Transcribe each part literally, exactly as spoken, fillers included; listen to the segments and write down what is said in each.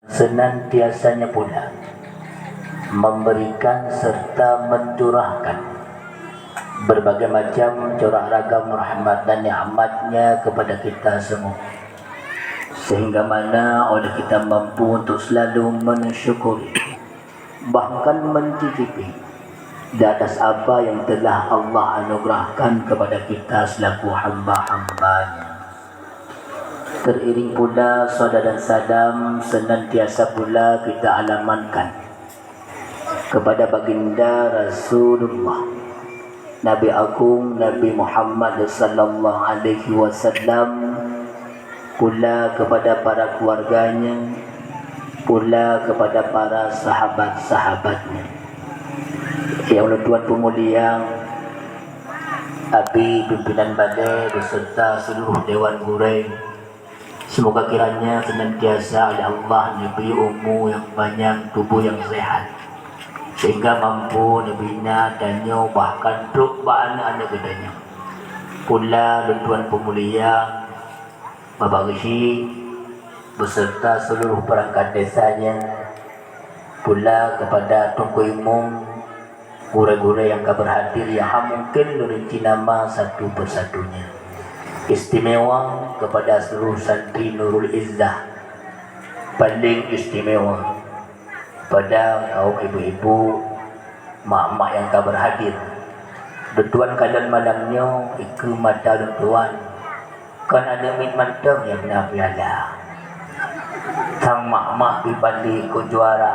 Senantiasanya pula memberikan serta mencurahkan berbagai macam corak ragam rahmat dan nikmatnya kepada kita semua, sehingga mana oleh kita mampu untuk selalu mensyukuri, bahkan mencicipi di atas apa yang telah Allah anugerahkan kepada kita selaku hamba-hamba-Nya. Teriring pula salawat dan salam senantiasa pula kita alamatkan kepada baginda Rasulullah, Nabi Agung Nabi Muhammad sallallahu alaihi wasallam, pula kepada para keluarganya, pula kepada para sahabat-sahabatnya. Yang ulôn tuan peumulia, Abi pimpinan balai beserta seluruh dewan gurée, semoga kiranya senantiasa oleh Allah neubri umu nyang panyang, tuboh nyang sehat, sehingga mampu neubina tanyoe bahkan trok bak aneuk-aneuk geutanyoe. Pula ulôn tuan peumulia, Bapak Geuchik beserta seluruh perangkat desanya, pula kepada Teungku Imum, gurée-gurée nyang ka berhadir nyang hana mungken lôn rinci nama satu persatunya. Istimewa kepada seluruh santri Nurul Izzah, paling istimewa pada kaum ibu-ibu, mak-mak nyang ka berhadir. Lôn tuan kalon malam nyoe, ikeue mata lôn tuan, kon aneuk miet mantong nyang na piala. Sang mak-mak pih paléh keu juara.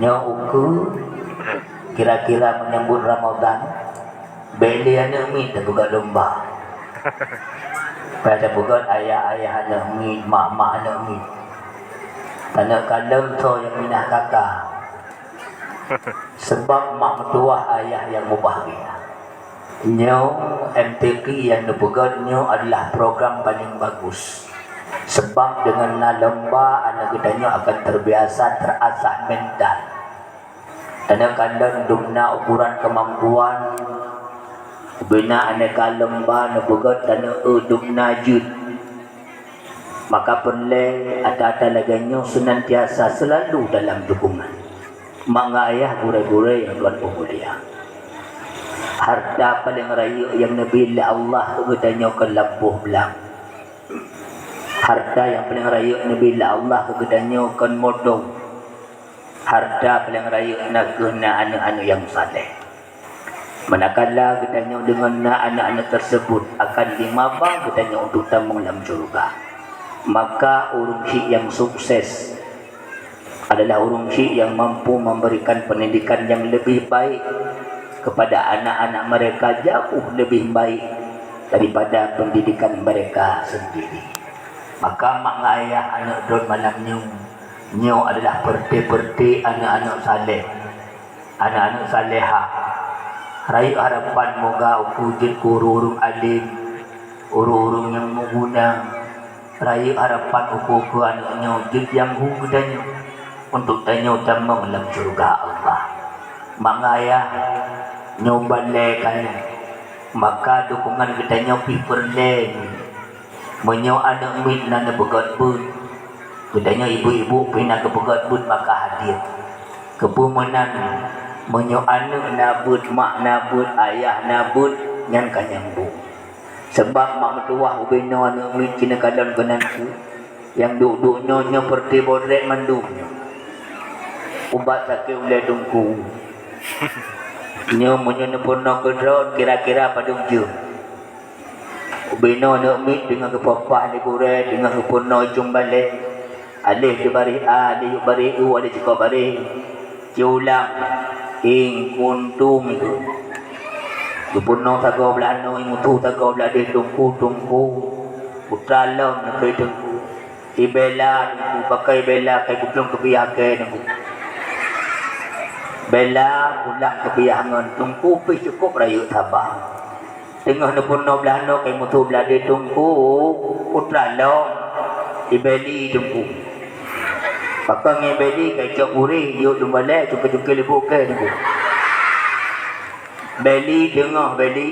Nyoe ukeue kira-kira menyambut Ramadan, bèk lé aneuk miet tapeugöt lomba. Payah tapeugöt ayah-ayah aneuk miet, mak-mak aneuk miet. Taneuk kalon soe nyang minah kaka. Sebab mak meutuwah ayah nyang mubahgia. Nyoe M T Q nyang neupeugöt nyoe adalah program paleng bagus. Sebab deungon na lomba, aneuk geutanyoe akan terbiasa, terasah mental. Taneuk kalon dumna ukuran kemampuan, bina aneka lomba neupeugöt taneuk eu dumna jeuet. Maka peureulèe ata-ata lagèe nyoe seunantiasa seulalu dalam dukungan. Mak ngon ayah, gurèe-gurèe nyang tuan peumulia, hareuta paleng rayeuk nyang neubi lé Allah keu geutanyoe kon lampôh blang. Hareuta nyang paleng rayeuk neubi lé Allah keu geutanyoe kon moto. Hareuta paleng rayeuk na kheueh na aneuk-aneuk nyang saleh. Manakala geutanyoe deungon na aneuk-aneuk teuseubut akan dimaba geutanyoe untuk tamong lam syeuruga, maka ureueng chik nyang sukses adalah ureueng chik nyang mampu memberikan pendidikan nyang leubeh baik kepada anak-anak mereka, jauh leubeh baik daripada pendidikan mereka sendiri. Maka mak ngon ayah, aneuk droen malam nyoe, nyoe adalah peureuté-peureuté aneuk-aneuk saleh, aneuk-aneuk salehah. Rayeuk harapan moga ukeue jeuet keu ureueng-ureueng além, ureueng-ureueng nyang meuguna. Rayeuk harapan ukeue keu aneuk nyoe jeuet nyang hu geutanyoe, untuk tanyoe tamong lam syeuruga Allah. Mak ngon ayah, nyoe ban lé kayée, maka dukungan geutanyoe pih peureulée. Meunyoe aneuk miet na neupeugöt beuet, geutanyoe ibu-ibu pih na geupeugöt beuet maka hadir. Keupeue meunan, meunyoe aneuk na beuet, mak na beuet, ayah na beuet, nyan ka nyambông. Sabab mak meutuwah ubé noe aneuk miet keuneuk kalon keunan kheueh, nyang duek-duek nyoe, nyoe peureuté bodrek mandum nyoe. Ubat sakét ulèe teungku. Nyoe meunyoe neupeurunoe keu droen, kira-kira padub jeuem. Ubé noe aneuk miet teungoh geupeupah lé gurèe, teungoh geupeurunoe ujong balèe. Aléh di baréh A, aléh yub baréh U, aléh sikok baréh. Siulang, ing kuntum itu. Geupeurunoe sagoe blah noe, imusoh sagoe blah deh, teungku, teungku. Putra lom neukheun teungku. Ibela teungku, pakon ibela, kai geuplông keubiah kèe teungku. Bela pulang keubiah ngon teungku, pih cukôp rayeuk saba. Teungoh neupeurunoe blah noe, kai musoh blah deh, teungku, putra lom. Ibeli teungku. Pakon ngon ibeli, kai cok gurèe, yôk dum balèe, cungké-cungké leubô kèe teungku. Beli teungoh beli,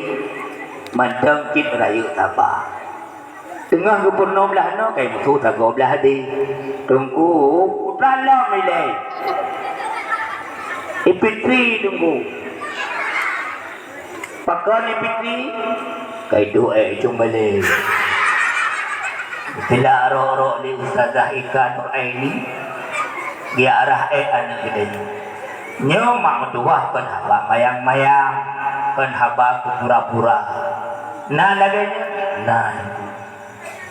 mantong cit rayeuk saba. Teungoh geupeurunoe blah noe, kai musoh sagoe blah deh. Teungku, putra lom ilée. Ipitri teungku. Pakon ipitri? Kai duek ék cung balée. Sila rok-rok lé Ustazah Ika Nuraini, geujak rah ék aneuk geutanyoe. Nyoe mak meutuwah kon haba mayang-mayang, kon haba keupura-pura. Na lagée nyoe? Na.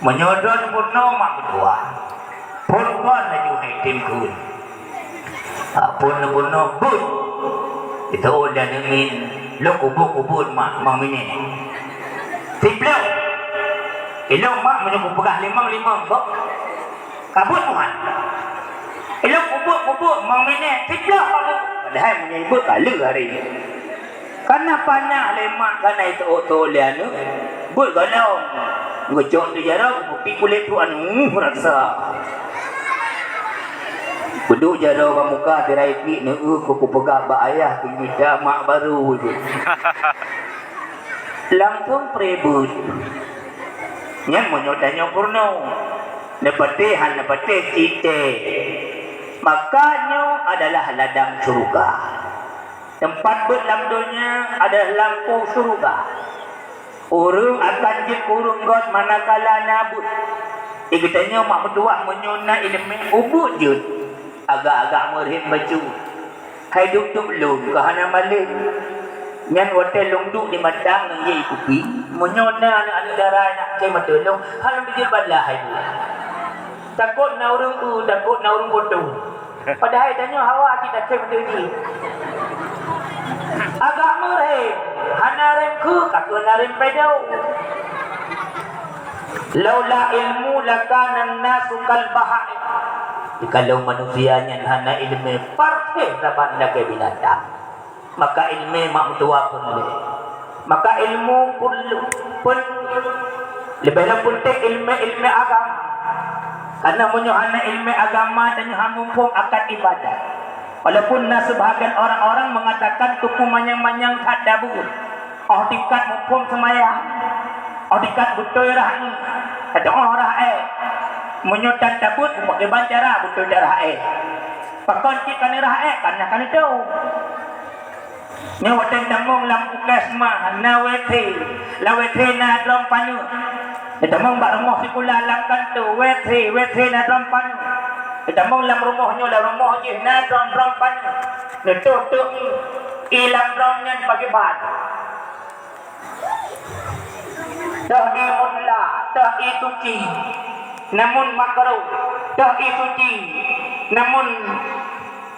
Meunyoe droe peurunoe mak meutuwah, phon kon laju hai tem kheun. Phon peurunoe beuet. Itu dan ngieng lôn kubu-kubu mak mang minyék. Siploh. Ilong mak meunyoe kupeugah limong-limong bok. Kabut muhan. Ilong kubu-kubu mang minyék siploh kabut. Padahai meunyoe beuet ka lheueh hari nyoe. Kana panyah lé mak kana itôk-tôk lé aneuk. Beuet gohlom. Geucok di jaroe, kupi kulét tu aneuk rasa. Kuduek jaroe bak muka tirai pik neueu ku kupeugah bak ayah kumita mak baru tu. Langsung pribeuet. Nyan meunyoe tanyoe peurunoe. Neupatéh han neupatéh cité. Maka nyoe adalah ladang syeuruga. Teumpat beuet lam donya adalah lampôh syeuruga. Ureuëng akan jeuet keu ureuëng göt manakala na beuet. Di geutanyoe mak meutuwah meunyoe na iéleumé ubeuet jeuet, agak-agak meurhem bacut. Hai duek-duek lôn ka hana malém. Nyan watée lôn duek di matang ngon jih kupi, meunyoe na aneuk-aneuk dara nak keu mata lôn, hana bijéh bala hai duek. Takot na ureuëng eu, takot na ureuëng potong. Padahai tanyoe hawa cit akhé meuteujih. Agak meurhem, hana rem keu, ka keuh na rem peudong. Laula ilmu lakana nasu kal bahaim. Jikalau manusia nyan hana iéleumé, parféh saban lagée binatang. Maka iéleumé mak meutuwah peureulée. Maka ilmu peureulée, peureulée leubeh lom peunteng iéleumé-iéleumé agama. Karena meunyoe hana iéleumé agama, tanyoe hana muphom akan ibadat. Walaupun na seubahagian orang-orang mengatakan teupeu manyang-manyang that dabeuet, óh tingkat muphom seumayang, óh tingkat beutôi rah ék, teu'oh rah ék. Meunyoe that tabeuet, meupakiban cara beutôi rah ék. Pakon cit ka neurah ék, karena ka neutôb. Nyoe watée tamong lam puskesmas na WC, lam WC na drom paneuk. Tamong bak rumoh sikula lam kantô WC, WC na drom paneuk. Tamong lam rumoh nyoe, lam rumoh jih na drom-drom paneuk. Neutôh-tôh ié lam drom nyan pakiban. Toh ié mutlak, toh ié suci, namun makruh, toh ié suci, namun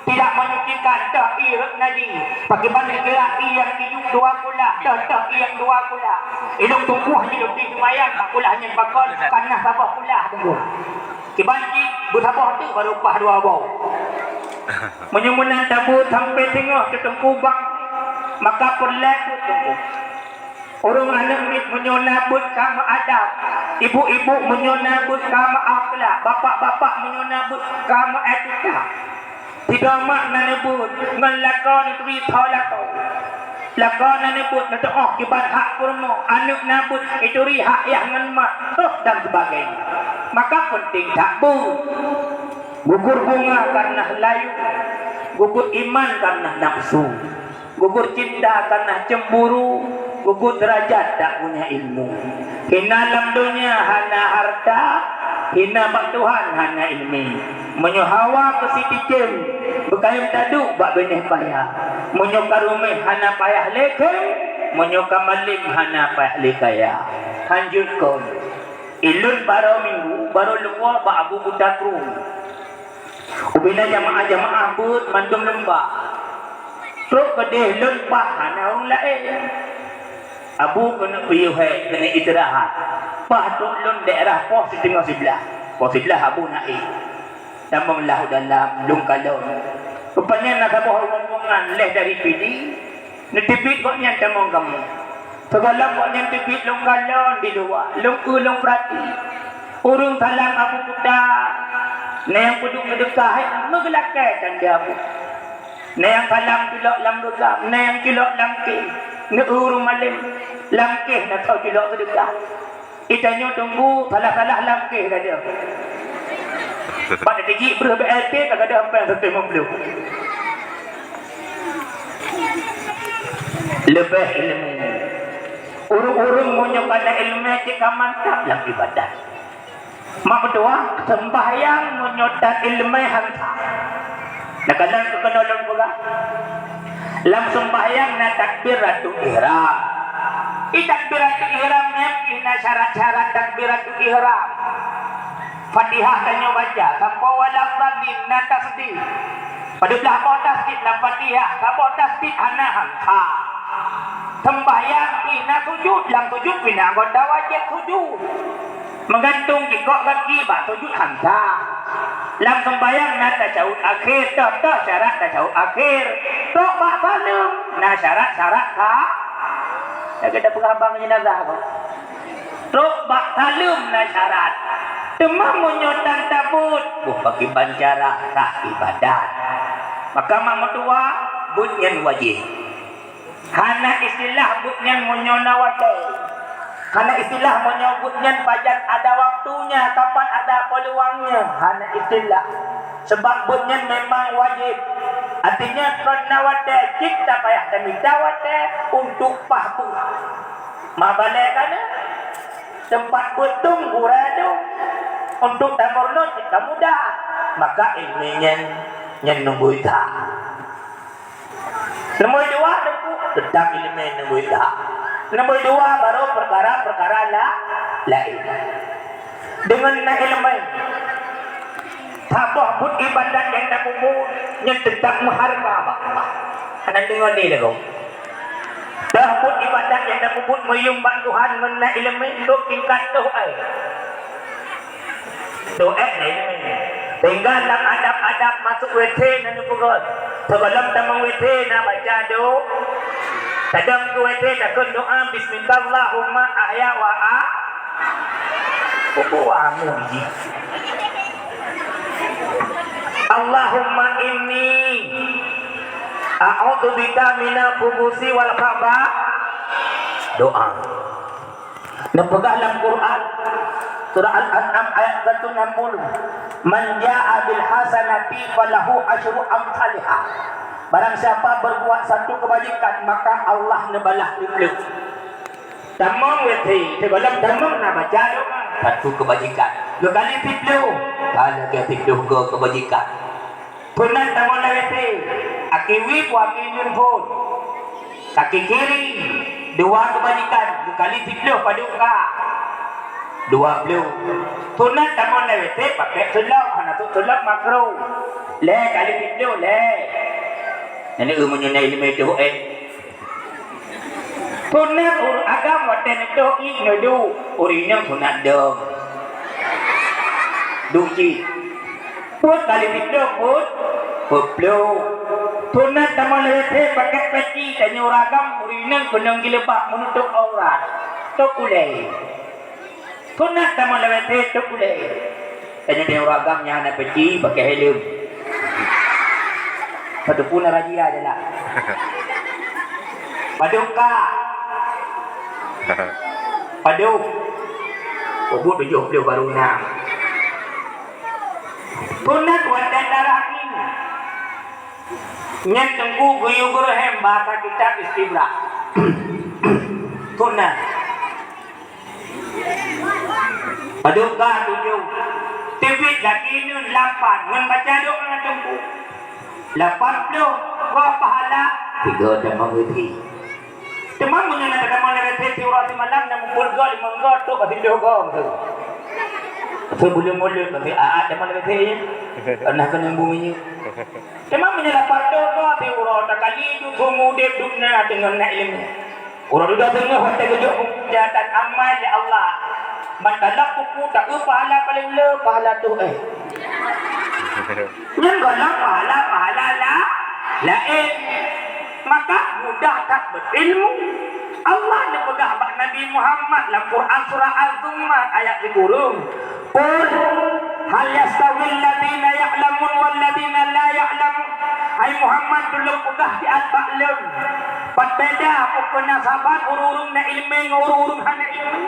tidak menyucikan, toh ié rot najis. Pakiban kira ié nyang ijuk dua kulah, toh, toh ié nyang dua kulah. Ilong tuboh jih lôn di seumayang, bak kulah nyan pakon, karena saboh kulah tunggu. Kiban jih beusaboh teuk baru paih dua boh. Meunyoe meunan tabeuet sampoe singoh teuteungku bang, maka peureulée beuet teungku. Ureuëng aneuk miet meunyoe na beuet ka meuadab, ibu-ibu meunyoe na beuet ka meuakhlak, bapak-bapak meunyoe na beuet ka meuetika. Sidroe mak na neubeuet ngon lakoe neuturi tho lakoe. Lakoe na neubeuet neuteu'oh kiban hak peurumoh, aneuk na beuet ituri hak yah ngon mak, trok dan sebagainya. Maka peunteng that beuet. Gugur bunga karena layu, gugur iman karena nafsu. Gugur cinta karena cemburu, gugur derajat tak punya ilmu. Hina lam donya hana harta, hina bak Tuhan hana ilmi. Meunyoe hawa keu siticém, beukayém taduek bak binéh paya. Meunyoe ka ruméh hana payah lé khem, meunyoe ka malém hana payah lé kaya. Hanjeuet kon. Ilôn barô minggu, barô leumo bak Abu Kuta Krueng. Ubena jamaah-jamaah beuet mandum lôn ba. Trok keudeh lôn paih hana ureuëng laén. Abu keuneuk piôh hék keuneuk istirahat. Paih trok lôn daerah poh siteungoh siblaih. Poh siblaih Abu na ék. Tamong lam dalam lôn kalon. Rupanya na saboh rombongan lheueh dari Pidie. Neuteubiet gobnyan tamong kamoe. Sigohlom gobnyan teubiet lôn kalon di luwa, lôn eu lôn peurati. Ureuëng salam Abu Kuta, na nyang peuduek seudeukah, meugeulakée tanda Abu. Na nyang salam culok lam reugam, na nyang culok lam kéh, neu ureuëng malém, lam kéh na soe culok seudeukah. Itanyoe teungku salah-salah lam keh gadeuh. Bak tijik breuh B L T ka gadeuh sampai seratus lima puluh. Leubeh ileumèe. Ureueng-ureueng meunyoe kana ileumèe cit ka mantap lam ibadat. Mak meutuah, sembahyang meunyoe tan ileumèe han sah. Nah, kadang keunoe lôn peugah. Lam sembahyang na takbiratul ihram. Di takbiratul ihram nyan na syarat-syarat takbiratul ihram. Fatihah tanyoe baca, sampoe waladhdallin na tasdid. Padub lah boh tasdid lam Fatihah, saboh tasdid hana han sah. Sembahyang pih na sujud, lam sujud pih na anggota wajéb sujud. Meugantung jikok gaki bak sujud han sah. Lam sembahyang na tasyaud akhé, toh-toh syarat tasyaud akhé. Trok bak saleuem na syarat-syarat ka. Lagèe tapeugah bang jenazah ko. Trok bak saleuem na syarat. Teuma meunyoe tan tabeuet, boh pakriban cara sah ibadat. Maka mak meutuah, beuet nyan wajéb. Hana istilah beuet nyan meunyoe na watèe. Hana istilah meunyoe beuet nyan pajan ada waktunya, kapan ada peuluangnya. Hana istilah. Sebab beuet nyan memang wajéb. Artinya, kon na watèe cit tapayah tamita watèe untuk paih beuet. Mabalèe kana teumpat beuet dum gurèe dum. Untuk tameurunoe cit ka mudah. Maka ileumèe nyan, nyan neubeuet that. Nomor dua, teungku, teutap ileumèe neubeuet that. Nomor dua, baru peukara-peukara la-, laén. Deungon na ileumèe, saboh buet ibadat nyang tapeubuet nyan teutap meuhareuga bak Allah. Hana deungon lé lagoe. Saboh buet ibadat nyang tapeubuet meuyuem bak Tuhan ngon na ileumèe, trok tingkat toh ai. Doa laén. Sehingga lam adab-adab masuk W C na neupeugah. Sebelum tamong W C na baca do-, tadong keu W C takheun doa, "Bismillahumma ahya wa a-," Peue amu jih. "Allahumma inni a'udzubika minal khubusi wal khaba'its." Doa. Neupeugah lam Quran, surah Al-An'am ayat satu enam puluh, "Man jaa bil hasanati falahu asyru amsalihha." Barang siapa berbuat satu kebajikan, maka Allah neubalah siplôh. Tamong W C, sigohlom tamong na baca doa. Satu kebajikan. Geukali siplôh, ka lagèe siplôh goe kebajikan. Sunat tamong lam W C, aki wib, aki nyun phôn. Kaki kiri, dua kebajikan, geukali siplôh padum ka? Dua ploh. Sunat tamong lam W C pakèk sulok, hana sôk sulok makruh. Lhèe kali siplôh, lhèe. Nyan eu meunyoe na ileumèe teuh, eh. Sunat ureueng agam watèe neutôh ié neuduek, ureueng inong sunat dong. Duek cit. Peuet kali siplôh, peuet, peuet ploh. Sunat tamong lam W C pakèk peci, tanyoe ureueng agam, ureueng inong keunong jilbab meunutôb aurat. Tôb ulèe. Sunat tamong lam W C tôb ulèe. Tanyoe deh ureueng agam nyang hana peci, pakèk helm. Padum pun na razia jalan. Padum ka? Padum? Peubuet tujoh ploh baru na. Sunat watèe darah angèn. Nyan teungku geuyue geureuhem bahasa kitab istibra. Sunat. Padum ka tujoh. Teubiet lagèe nyan lapan. Ngon baca doa teungku. Lapan ploh, dua pahala. Tiga tamong W C. Teuma meunyoe na tamong lam W C siuroe simalam, na mupul goe, limong goe, trôk ka siplôh goe, beutôi. Sebelum mulut, tapi aat tamong lam W C, ya. Pernah kena bumi. Teuma meunyoe lapan ploh goe siuroe, takali ju seumeu udép dum na deungon na ileumèe. Uroe dudoe teungoh watèe geujok buku catatan amal lé Allah. Ban kalak buku taeu pahala paleng le, pahala tuh, eh. Nyan gohlom pahala-pahala la-, laén. Maka mudah that beurilmu. Allah neupeugah bak Nabi Muhammad lam Quran surah Az-Zumar ayat sikureueng, "Qul hal yastawil ladzina ya'lamun wal ladzina la ya'lamun?" Hai Muhammad, tulông peugah siat bak lôn, pat beda peue keunasaban ureueng-ureueng na ileumèe ngon ureueng-ureueng hana ileumèe?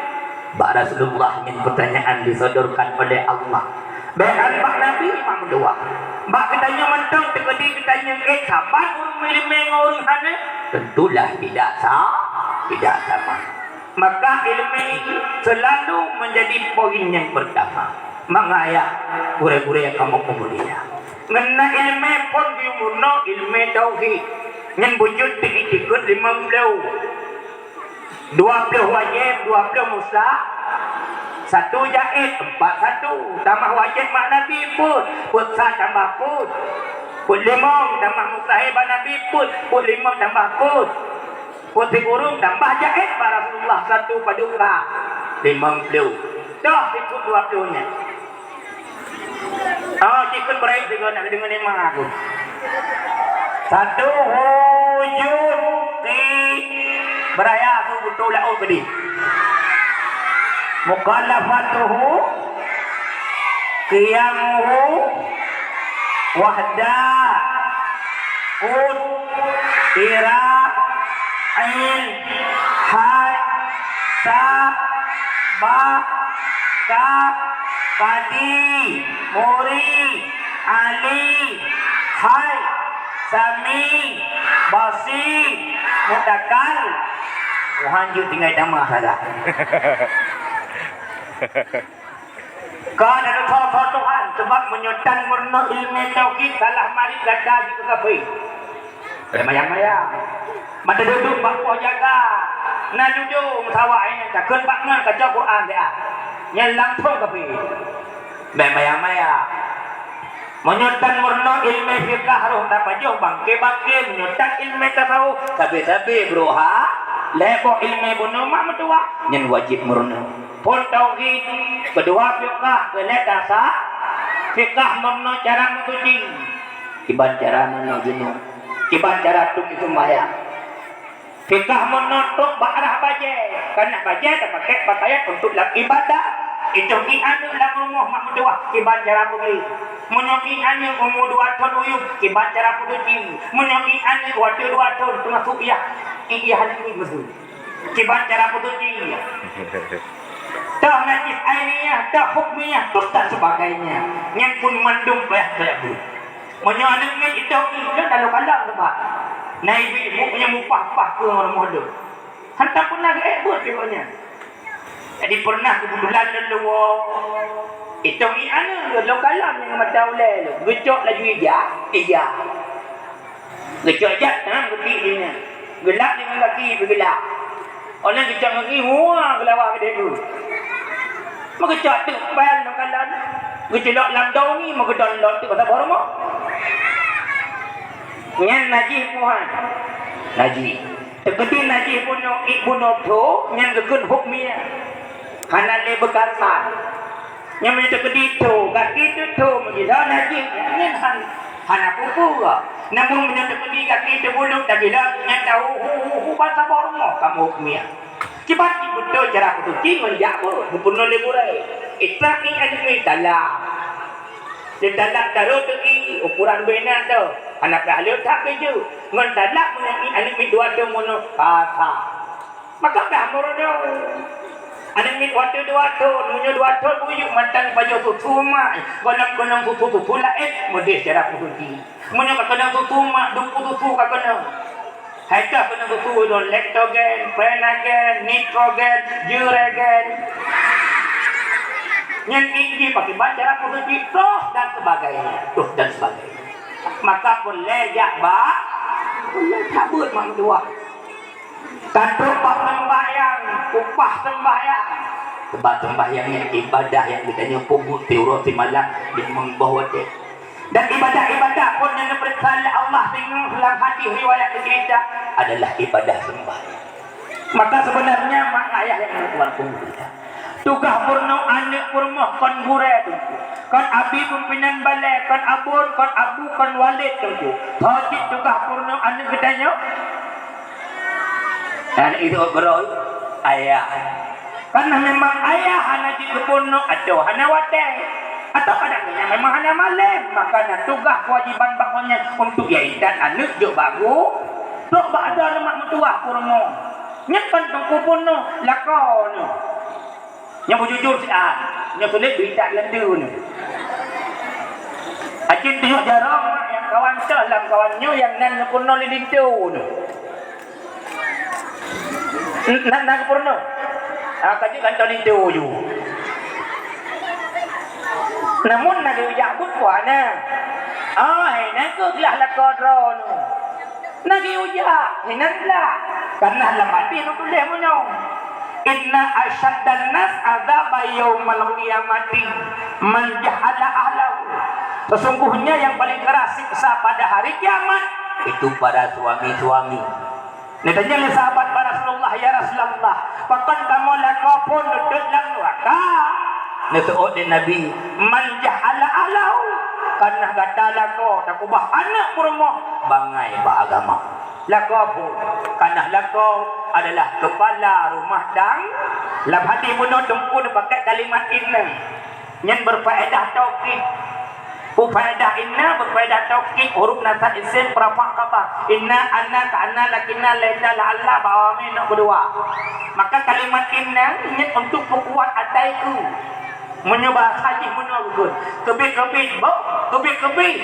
Bak Rasulullah nyan pertanyaan disodorkan oleh Allah. Bèk an bak Nabi mak meutuwah. Bak geutanyoe mantong teukeudi geutanyoe ék saban ureueng meuileumèe ngon ureueng hana? Tentulah tidak sa-, tidak sama. Maka ileumèe selalu menjadi poin yang pertama. Mangat ayah gurèe-gurèe kamoe peumulia. Ngon na ileumèe phôn geuyue meurunoe ileumèe tauhid. Nyan beujeuet teuitikeuet limong ploh. Dua ploh wajéb, dua ploh musta-, satu jaiz, empat satu. Tamah wajéb bak Nabi peuet, peuet sa tambah peuet. Peuet limong tamah mustahil bak Nabi peuet, peuet limong tambah peuet. Peuet sikureueng tambah jaiz bak Rasulullah satu paduka, limong ploh. Toh sifeuet dua ploh nyan. Oh, jikheun beuraya sigoe nak deungoe nikmat aku. Satu wujud di beuraya aku beutôi laôt keudeh. Mukhalafatuhu, qiyamuhu, wahda, qud, ira, ain, hai, sa, ba, ka, kadi, muri, ali, hai, sami, basi, mutakal. Tuhan jeuet tinggai tamah salah. Ka na teuthô-thô Tuhan, sabab meunyoe tan meurunoe ileumèe tauhid, salah marit gata jeuet keu kafé. Lé mayang-mayang. Mata dudoe bak poh jaga. Na jujoe meusawa nyan takheun bak ngon kaca Quran dia. Nyan langsong kafé. Bèk mayang-mayang. Meunyoe tan meurunoe ileumèe fiqah roh tapajoh bangke-bangke, meunyoe tan ileumèe tasawuf, sabe-sabe beuruha, lhèe boh ileumèe bunoe mak meutuwah, nyan wajéb meurunoe. Phôn tauhid, keudua fiqah, keulhèe tasa-, fiqah meurunoe cara meusuci. Kiban cara meurunoe junub, kiban cara tuki sumbayang. Fiqah meurunoe trôk bak arah bajèe, karena bajèe tapakèk pakaian untuk lam ibadah. Itong ié aneuk lam rumoh mak meutuwah kiban cara peugöt. Meunyoe ié aneuk umu dua thôn uyueb, kiban cara peugöt jih. Meunyoe ié aneuk watèe dua thôn teumasuk yah, ié aneuk ngieng meusu. Kiban cara peugöt jih. Toh najis ainiyah, toh hukmiyah, toh dan sebagainya. Nyan pun mandum payah teupeue. Meunyoe aneuk ngieng itong ié, nyan lalu kalon teuma. Na ibu ibu nyang mupah-pah keu rumoh lôn. Hantom peunah geuék beuet di gobnyan. Jadi peunah keubeutulan lôn leuwoe. Itong ié aneuk lôn kalon nyang mata ulèe lôn. Geucok laju ija, ija. Geucok ija, tangan geuti di nyan. Geulak deungon gaki beugeulak. Óh lheueh geucok gaki, hua geulawa keudéh geuh. Meugeucok teuk péng lôn kalon. Geuculok lam dong ni meugeudon lom teuk basa boh rumoh. Nyan najih puhan. Najih. Teukeudi najih bunoe, ié bunoe tho, nyan geukheun hukmiyah. Hana lé beukasa. Nyan meunyoe teukeudi tho, gaki teuh tho, meugila najih, nyan han-, hana peue-peue. Namun meunyoe teukeudi gaki teuh buluk, tagila, nyan tahu hu, hu, hu, ban saboh rumoh kamoe hukmiyah. Kiban cit beutôi cara peusuci ngon jak beuet, geupeureunoe lé gurèe. Itra ié aneuk miet dalam. Lé dalam taroh teuh ié, ukuran beuena teuh. Hana payah lé that beujeuet. Ngon dalam meunyoe ié aneuk miet dua thôn bunoe, ka, ka. Maka dah meurunoe. Aneuk miet watèe dua thôn, meunyoe dua thôn buyuk mantong pajoh susu mak, gohlom-gohlom susu-susu laén, meudeh cara peusuci. Meunyoe ka keunong susu mak, dumpeue susu ka keunong. Hai ka keunong susu lôn, Lactogen, Prenagen, Nitrogen, Juregen. Nyan ié jih pakriban cara peusuci, toh dan sebagainya, toh dan sebagainya. Maka peureulèe jak bak, peureulèe cabeuet mak meutuwah. Ka trôk bak seumbahyang, upah seumbahyang. Sebab seumbahyang nyan ibadah nyang geutanyoe peubuet siuroe simalam limong boh watèe. Dan ibadah-ibadah phôn nyang geupeuriksa lé Allah singoh lam hadih riwayat geucerita adalah ibadah seumbahyang. Maka sebenarnya mak ayah nyang meutuwah peumulia, tugaih peurunoe aneuk peurumoh kon gurèe teungku, kon abi pimpinan balè, kon abon, kon abu, kon walèd teungku. Ho cit tugaih peurunoe aneuk geutanyoe? Dan itu beurôi ayah. Karena memang ayah hana jeuet keu peurunoe atau hana watèe. Atau kadang nyan memang hana malèe, maka na tugaih keuwajéban bak gobnyan untuk ya intat aneuk jok bak gu-, trôk bak droeneuh mak meutuwah peurumoh. Nyan kon teungku peurunoe, lakoe neuh. Nyoe beujujur siat, nyoe sulet beuitat laju nyoe. Acit tunyok jaroe nyang kawan soe lam kawan nyoe nyang nan neupeurunoe lé linto nyoe. N-, na, na geupeurunoe. Ah, ka jeuet kantô linto ju. Namun na geujak buet puana. Ah, hai na keuh glah lakoe droeneuh. Na geujak, hinan lah. Karena lam hadis neutuléh meunoe, "Inna asyaddan nas azaba yaumal qiyamati man jahala ahlahu." Sesungguhnya yang paling keras siksa pada hari kiamat itu para suami-suami. Neutanyong lé sahabat bak Rasulullah, "Ya Rasulullah, pakon kamoe lakoe phon duek lam nuraka?" Neuseuôt lé Nabi, "Man jahala ahlahu," kareuna gata lakoe takeubah aneuk peurumoh bangai bak agama. Lakoe phon, kareuna lakoe adalah kepala rumah tang-, lam hadis bunoe Teungku neupakai kalimat inna. Nyan berfaedah taukid. Peue faedah inna? Berfaedah taukid, huruf nasab isim, peurafa' khabar. Inna, anna, ka'anna, lakinna, laisa, la'alla, bak awamil neuk keudua. Maka kalimat inna nyan untuk peukuat atai keu. Meunyoe bahasa jih meunoe geukheun, keubiet-keubiet, boh, keubiet-keubiet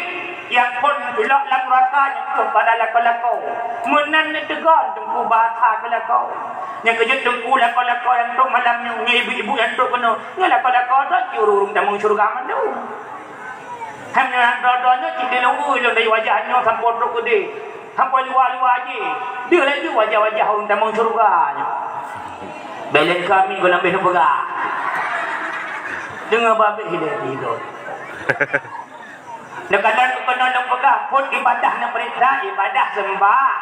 nyang phon lom lam nuraka nyan keuh pada lakoe-lakoe. Meunan neuteugon Teungku bahasa keu lakoe. Nyang keujeuet Teungku lakoe-lakoe nyang trok malam nyoe, nyoe ibu-ibu nyang trok keunoe, nyoe lakoe-lakoe droe cit ureueng tamong syeuruga mandum. Hai meunyoe droe-droe nyoe cit dilungui lôn dari wajah nyoe sampoe trok keudeh, sampoe luwa-luwa jih. Deuh laju wajah-wajah ureueng tamong syeuruga nyoe. Bèk lé kami goh lambeh neupeugah. Deungoe babeh hideh jih droe. Neukalon keunoe lôn peugah, phon ibadah neupeuriksa, ibadah seumbah.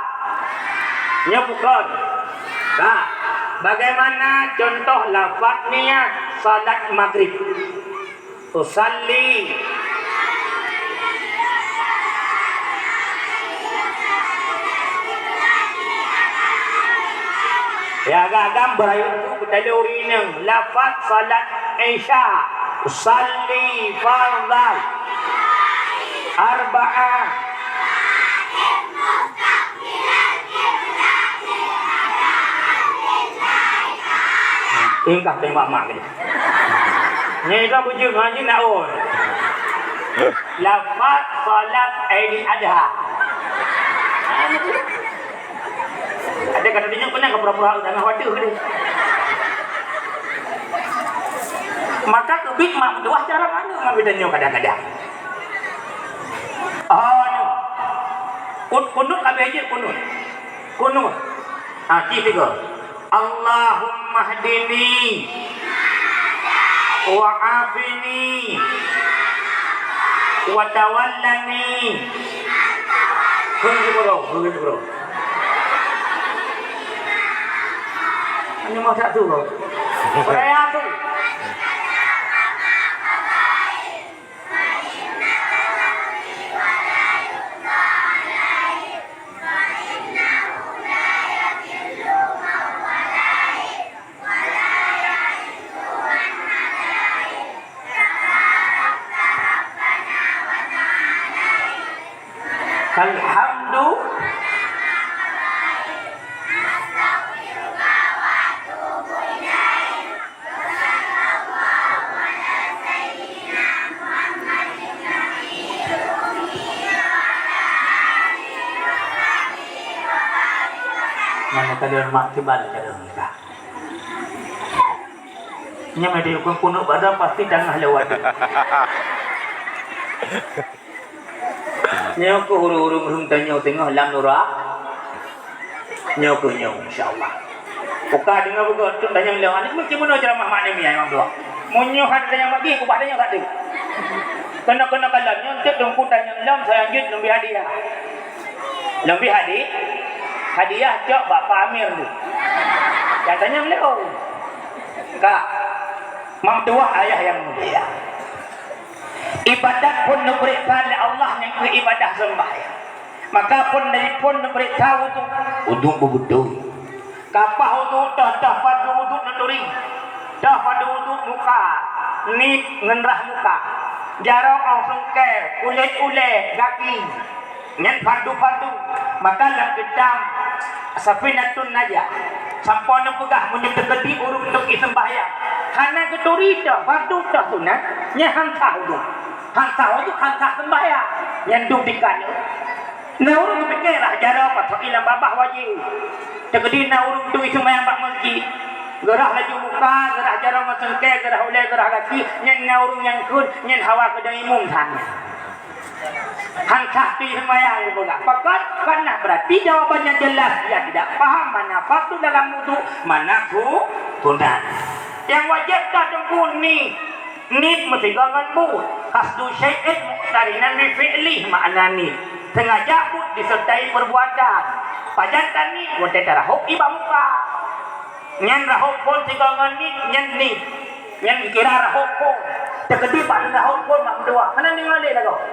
Nyoe bukon. Nah, bagaimana contoh lafaz niat salat Maghrib? Usalli. Ya, agam-agam beurayeuk tu beutalo rineng. Lafaz salat Isya. Usalli fardhal arba'a. Ingkah teuh mak-mak ni. Nyan ka bujur ngaji nak oi. Lafaz salat Aidil Adha. Ada kata dia pernah ke pura-pura tengah waduh ni. Maka keubiet mak meutuah cara mana mak bidan nyoe kadang-kadang. Oh, nyoe. Kun-, kunut habéh jeuet kunut. Kunut. Ha, cit tiga. Allahummahdini wa afini wa tawallani. Kheun sikureueng, kheun sikureueng. Hanya mau satu kau. Peraya tu. Alhamdu. Mana kalian mak tiba dah jaga nikah? Nyang ada hukum kunut badan pasti tengah lewat. Nyoe keuh ureueng-ureueng meureueng tanyoe teungoh lam nura-, nyoe keuh nyoe, insya Allah. Buka deungoe beugöt, teuk tanyong lom, aneuk meusti meunoe ceramah mak nyoe miyai, Mak Tuah. Meunyoe hana tanyong bagi, kubah tanyong satu. Keunoe-keunoe kalon nyoe, teuk teungku tanyong lom, seulanjut lôn bri hadiah. Lôn bri hadi-, hadiah cok bak Pak Amir tu. Nyang tanyong lom. Ka. Mak Tuah, ayah nyang mulia. Ibadat phon neupeuriksa lé Allah nyang keu ibadah seumbahyang. Maka phon dari phon neupeuriksa uduk. Uduk beubeutôi. Kapah uduk toh, toh padum uduk neuturi. Toh padum uduk muka, nit ngon rhah muka. Jaroe 'oh sungkée, kulét ulée, gaki. Nyan fardu-fardu. Maka lam kitab Safinatun Najah, sampoe neupeugah meunyoe teukeudi ureueng teuk iseumbahyang, Hana geuturi toh, fardu toh sunat, nyan han sah udhu. Han sah udhu, han sah seumbahyang. Nyan duek dikan. Na ureuëng geupike rhah jaroe pasoe lam babah wajéb. Teukeudi na ureuëng turi seumbahyang bak meuseujid. Geurhah laju muka, geurhah jaroe ngon seungkée, geurhah ulée, geurhah gaki, nyan na ureuëng nyang kheun, nyan hawa keudong imum sang nyan. Han sah pi seumbahyang geupeugah. Pakon? Karena berarti jawabannya jelas, dia tidak paham mana fardu dalam wudu, mana su-, sunat. Nyang wajéb that teungku niet. Niet meusigoe ngon buet. Qasdu syai'in muqtarinan bi fi'lih, makna niet. Sengaja buet disertai perbuatan. Pajan taniet watée tarahôb i bak muka. Nyan rahôb phon sigoe ngon niet, nyan niet. Nyan kira rahôb phon. Teukeudi bak rahôb phon mak meutuah. Hana deungoe lé lagoe.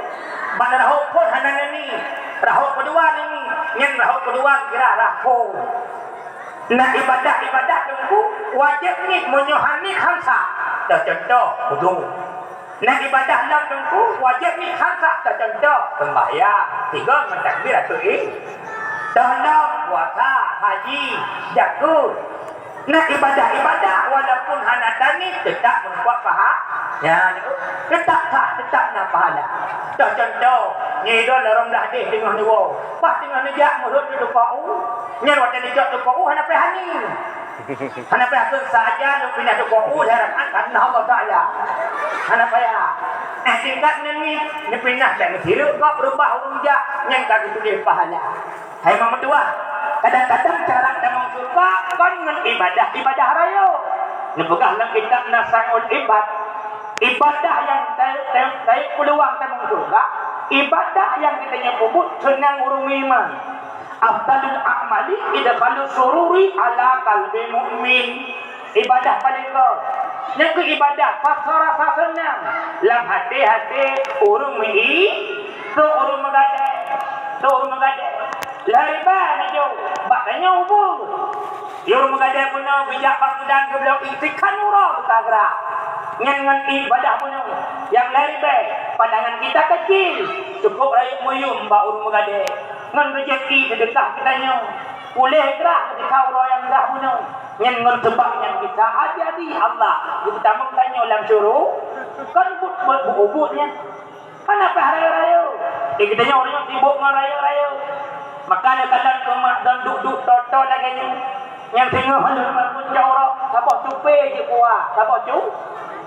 Bak rahôb phon hana niet. Rahôb keudua niet. Nyan rahôb keudua kira rah phon. Na ibadah-ibadah teungku wajéb niet, meunyoe han niet han sah. Dah contoh, udhu. Na ibadah lom teungku wajéb niet han sah, teucontoh seumbahyang, sigoe ngon takbiratul ih-, teuhom, puasa, haji, jakeuet. Na ibadah-ibadah walaupun hana taniet teutap meurumpok paha-, ya, teutap sah, teutap na pahala. Teucontoh, nyoe idol lorong blah deh teungoh neuwoe, pas teungoh neujak meuheuet di teuka u, nyan watée neujak teuka u hana payah hani. Hana payah kheun saja lôn pinah teuka u lhée rakaat karena Allah Taala. Hana payah. Eh, tingkat nyan ni, neupinah dan neusirek gob reubah ureuëng jak, nyan ka geutuléh pahala. Hai mak meutuah, kadang-kadang cara tamong syeuruga kon ngon ibadah-ibadah rayeuk. Neupeugah lam kitab Nasaihul Ibad, ibadah nyang ta-, ta-, tayue peuluang tamong syeuruga, ibadah nyang geutanyoe peubuet seunang ureuëng iman. Afdalul a'mali idkhalus sururi ala qalbi mu'min. Ibadah paléng göt, nyan keuh ibadah pasoe rasa seunang lam até-até ureuëng meu-i-, trok ureuëng meugadée, trok ureuëng meugadée. Lhée ribée neujok bak tanyoe ubeut. Ureuëng meugadée bunoe geujak bak mudan geubloe ié sikhan uroe geuka grah. Nyan ngon ibadah bunoe nyang lhée ribée, pandangan kita kecil, cukup rayeuk meuyum bak ureuëng meugadée. Ngon reuzeki seudeukah geutanyoe, puléh grah keudéh uroe nyang grah bunoe. Nyan ngon seubab nyang gisa ajabi Allah geupeutamong tanyoe lam syuruga, kon buet-buet beuubuet nyan. Hana payah rayeuk-rayeuk. Di geutanyoe ureuëng sibok ngon rayeuk-rayeuk. Maka lé kadang keumak dan duek-duek toto lagée nyoe. Nyang singoh lôn meucok uroe, saboh cupe jeuet kuah, saboh cu-,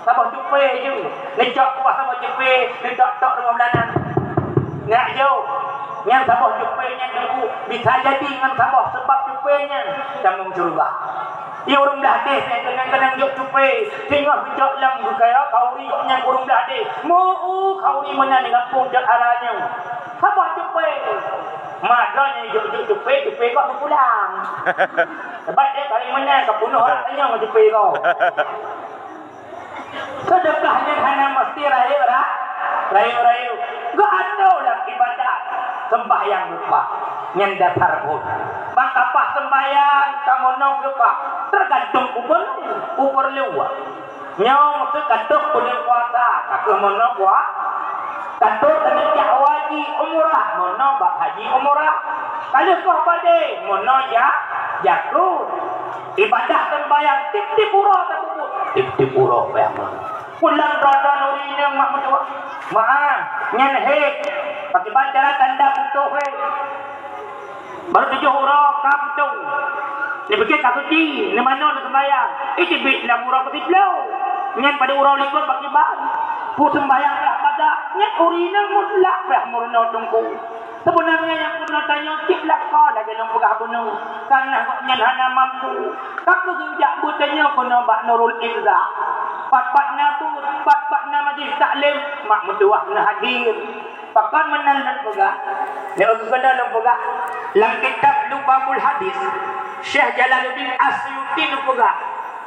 saboh cupe jeuet. Neucok kuah saboh cupe, neutok-tok rumoh bulanan. Nyak jok, nyang saboh cupe nyan teungku, bisa jadi ngon saboh seubab cupe nyan tamong syeuruga. Di ureuëng blah deh nyang keunong-keunong jok cupe, singoh geucok lam geukaya khauri gobnyan ureuëng blah deh. Meu-u khauri meunan di gampông jok ara nyoe. Saboh cupe. Mak droe nyang jok-jok cupe, cupe gob neupulang. Sabab deh kali meunan ka peunoh rak tanyoe ngon cupe gob. Seudeukah nyan hana meusti rayeuk ra-, rayeuk-rayeuk. Geuatur lam ibadat, seumbahyang lupa. Nyan dasar buet. Bak kapah seumbahyang, kamoe nong lupa. Teugantung ubeut, ubeut luwah. Nyoe meukeue ka trok buleuen puasa, ka kheueh meunoe puasa. Ka trok keuneuk jak haji umrah, meunoe bak haji umrah. Ka lheueh poh padé, meunoe jak jakeuet. Ibadah seumbahyang tiep-tiep uroe tapeubuet, tiep-tiep uroe payah meunoe. Pulang droe-droe nuri inong mak meutuah. Mak, nyan hé. Pakiban cara tanda putôh hé. Barô tujoh uroe ka putôh. Neupike ka suci, neumanoe neuseumbahyang. Ih, teubiet lam uroe keusiploh. Nyan padub uroe likot pakiban. Peue seumbahyang ka pada, nyan ureuëng inong mutlak payah meurunoe teungku. Sebenarnya nyang peurunoe tanyoe cit lakoe lagée lôn peugah bunoe, karna gobnyan hana mampu. Ka keuh geujak beutanyoe keunoe bak Nurul Izzah. Pat-pat na beuet, pat-pat na majlis taklim, mak meutuah na hadir. Pakon meunan lôn peugah? Lé geukeunong lôn peugah, lam kitab Lubabul Hadis, Syekh Jalaluddin As-Suyuti neupeugah,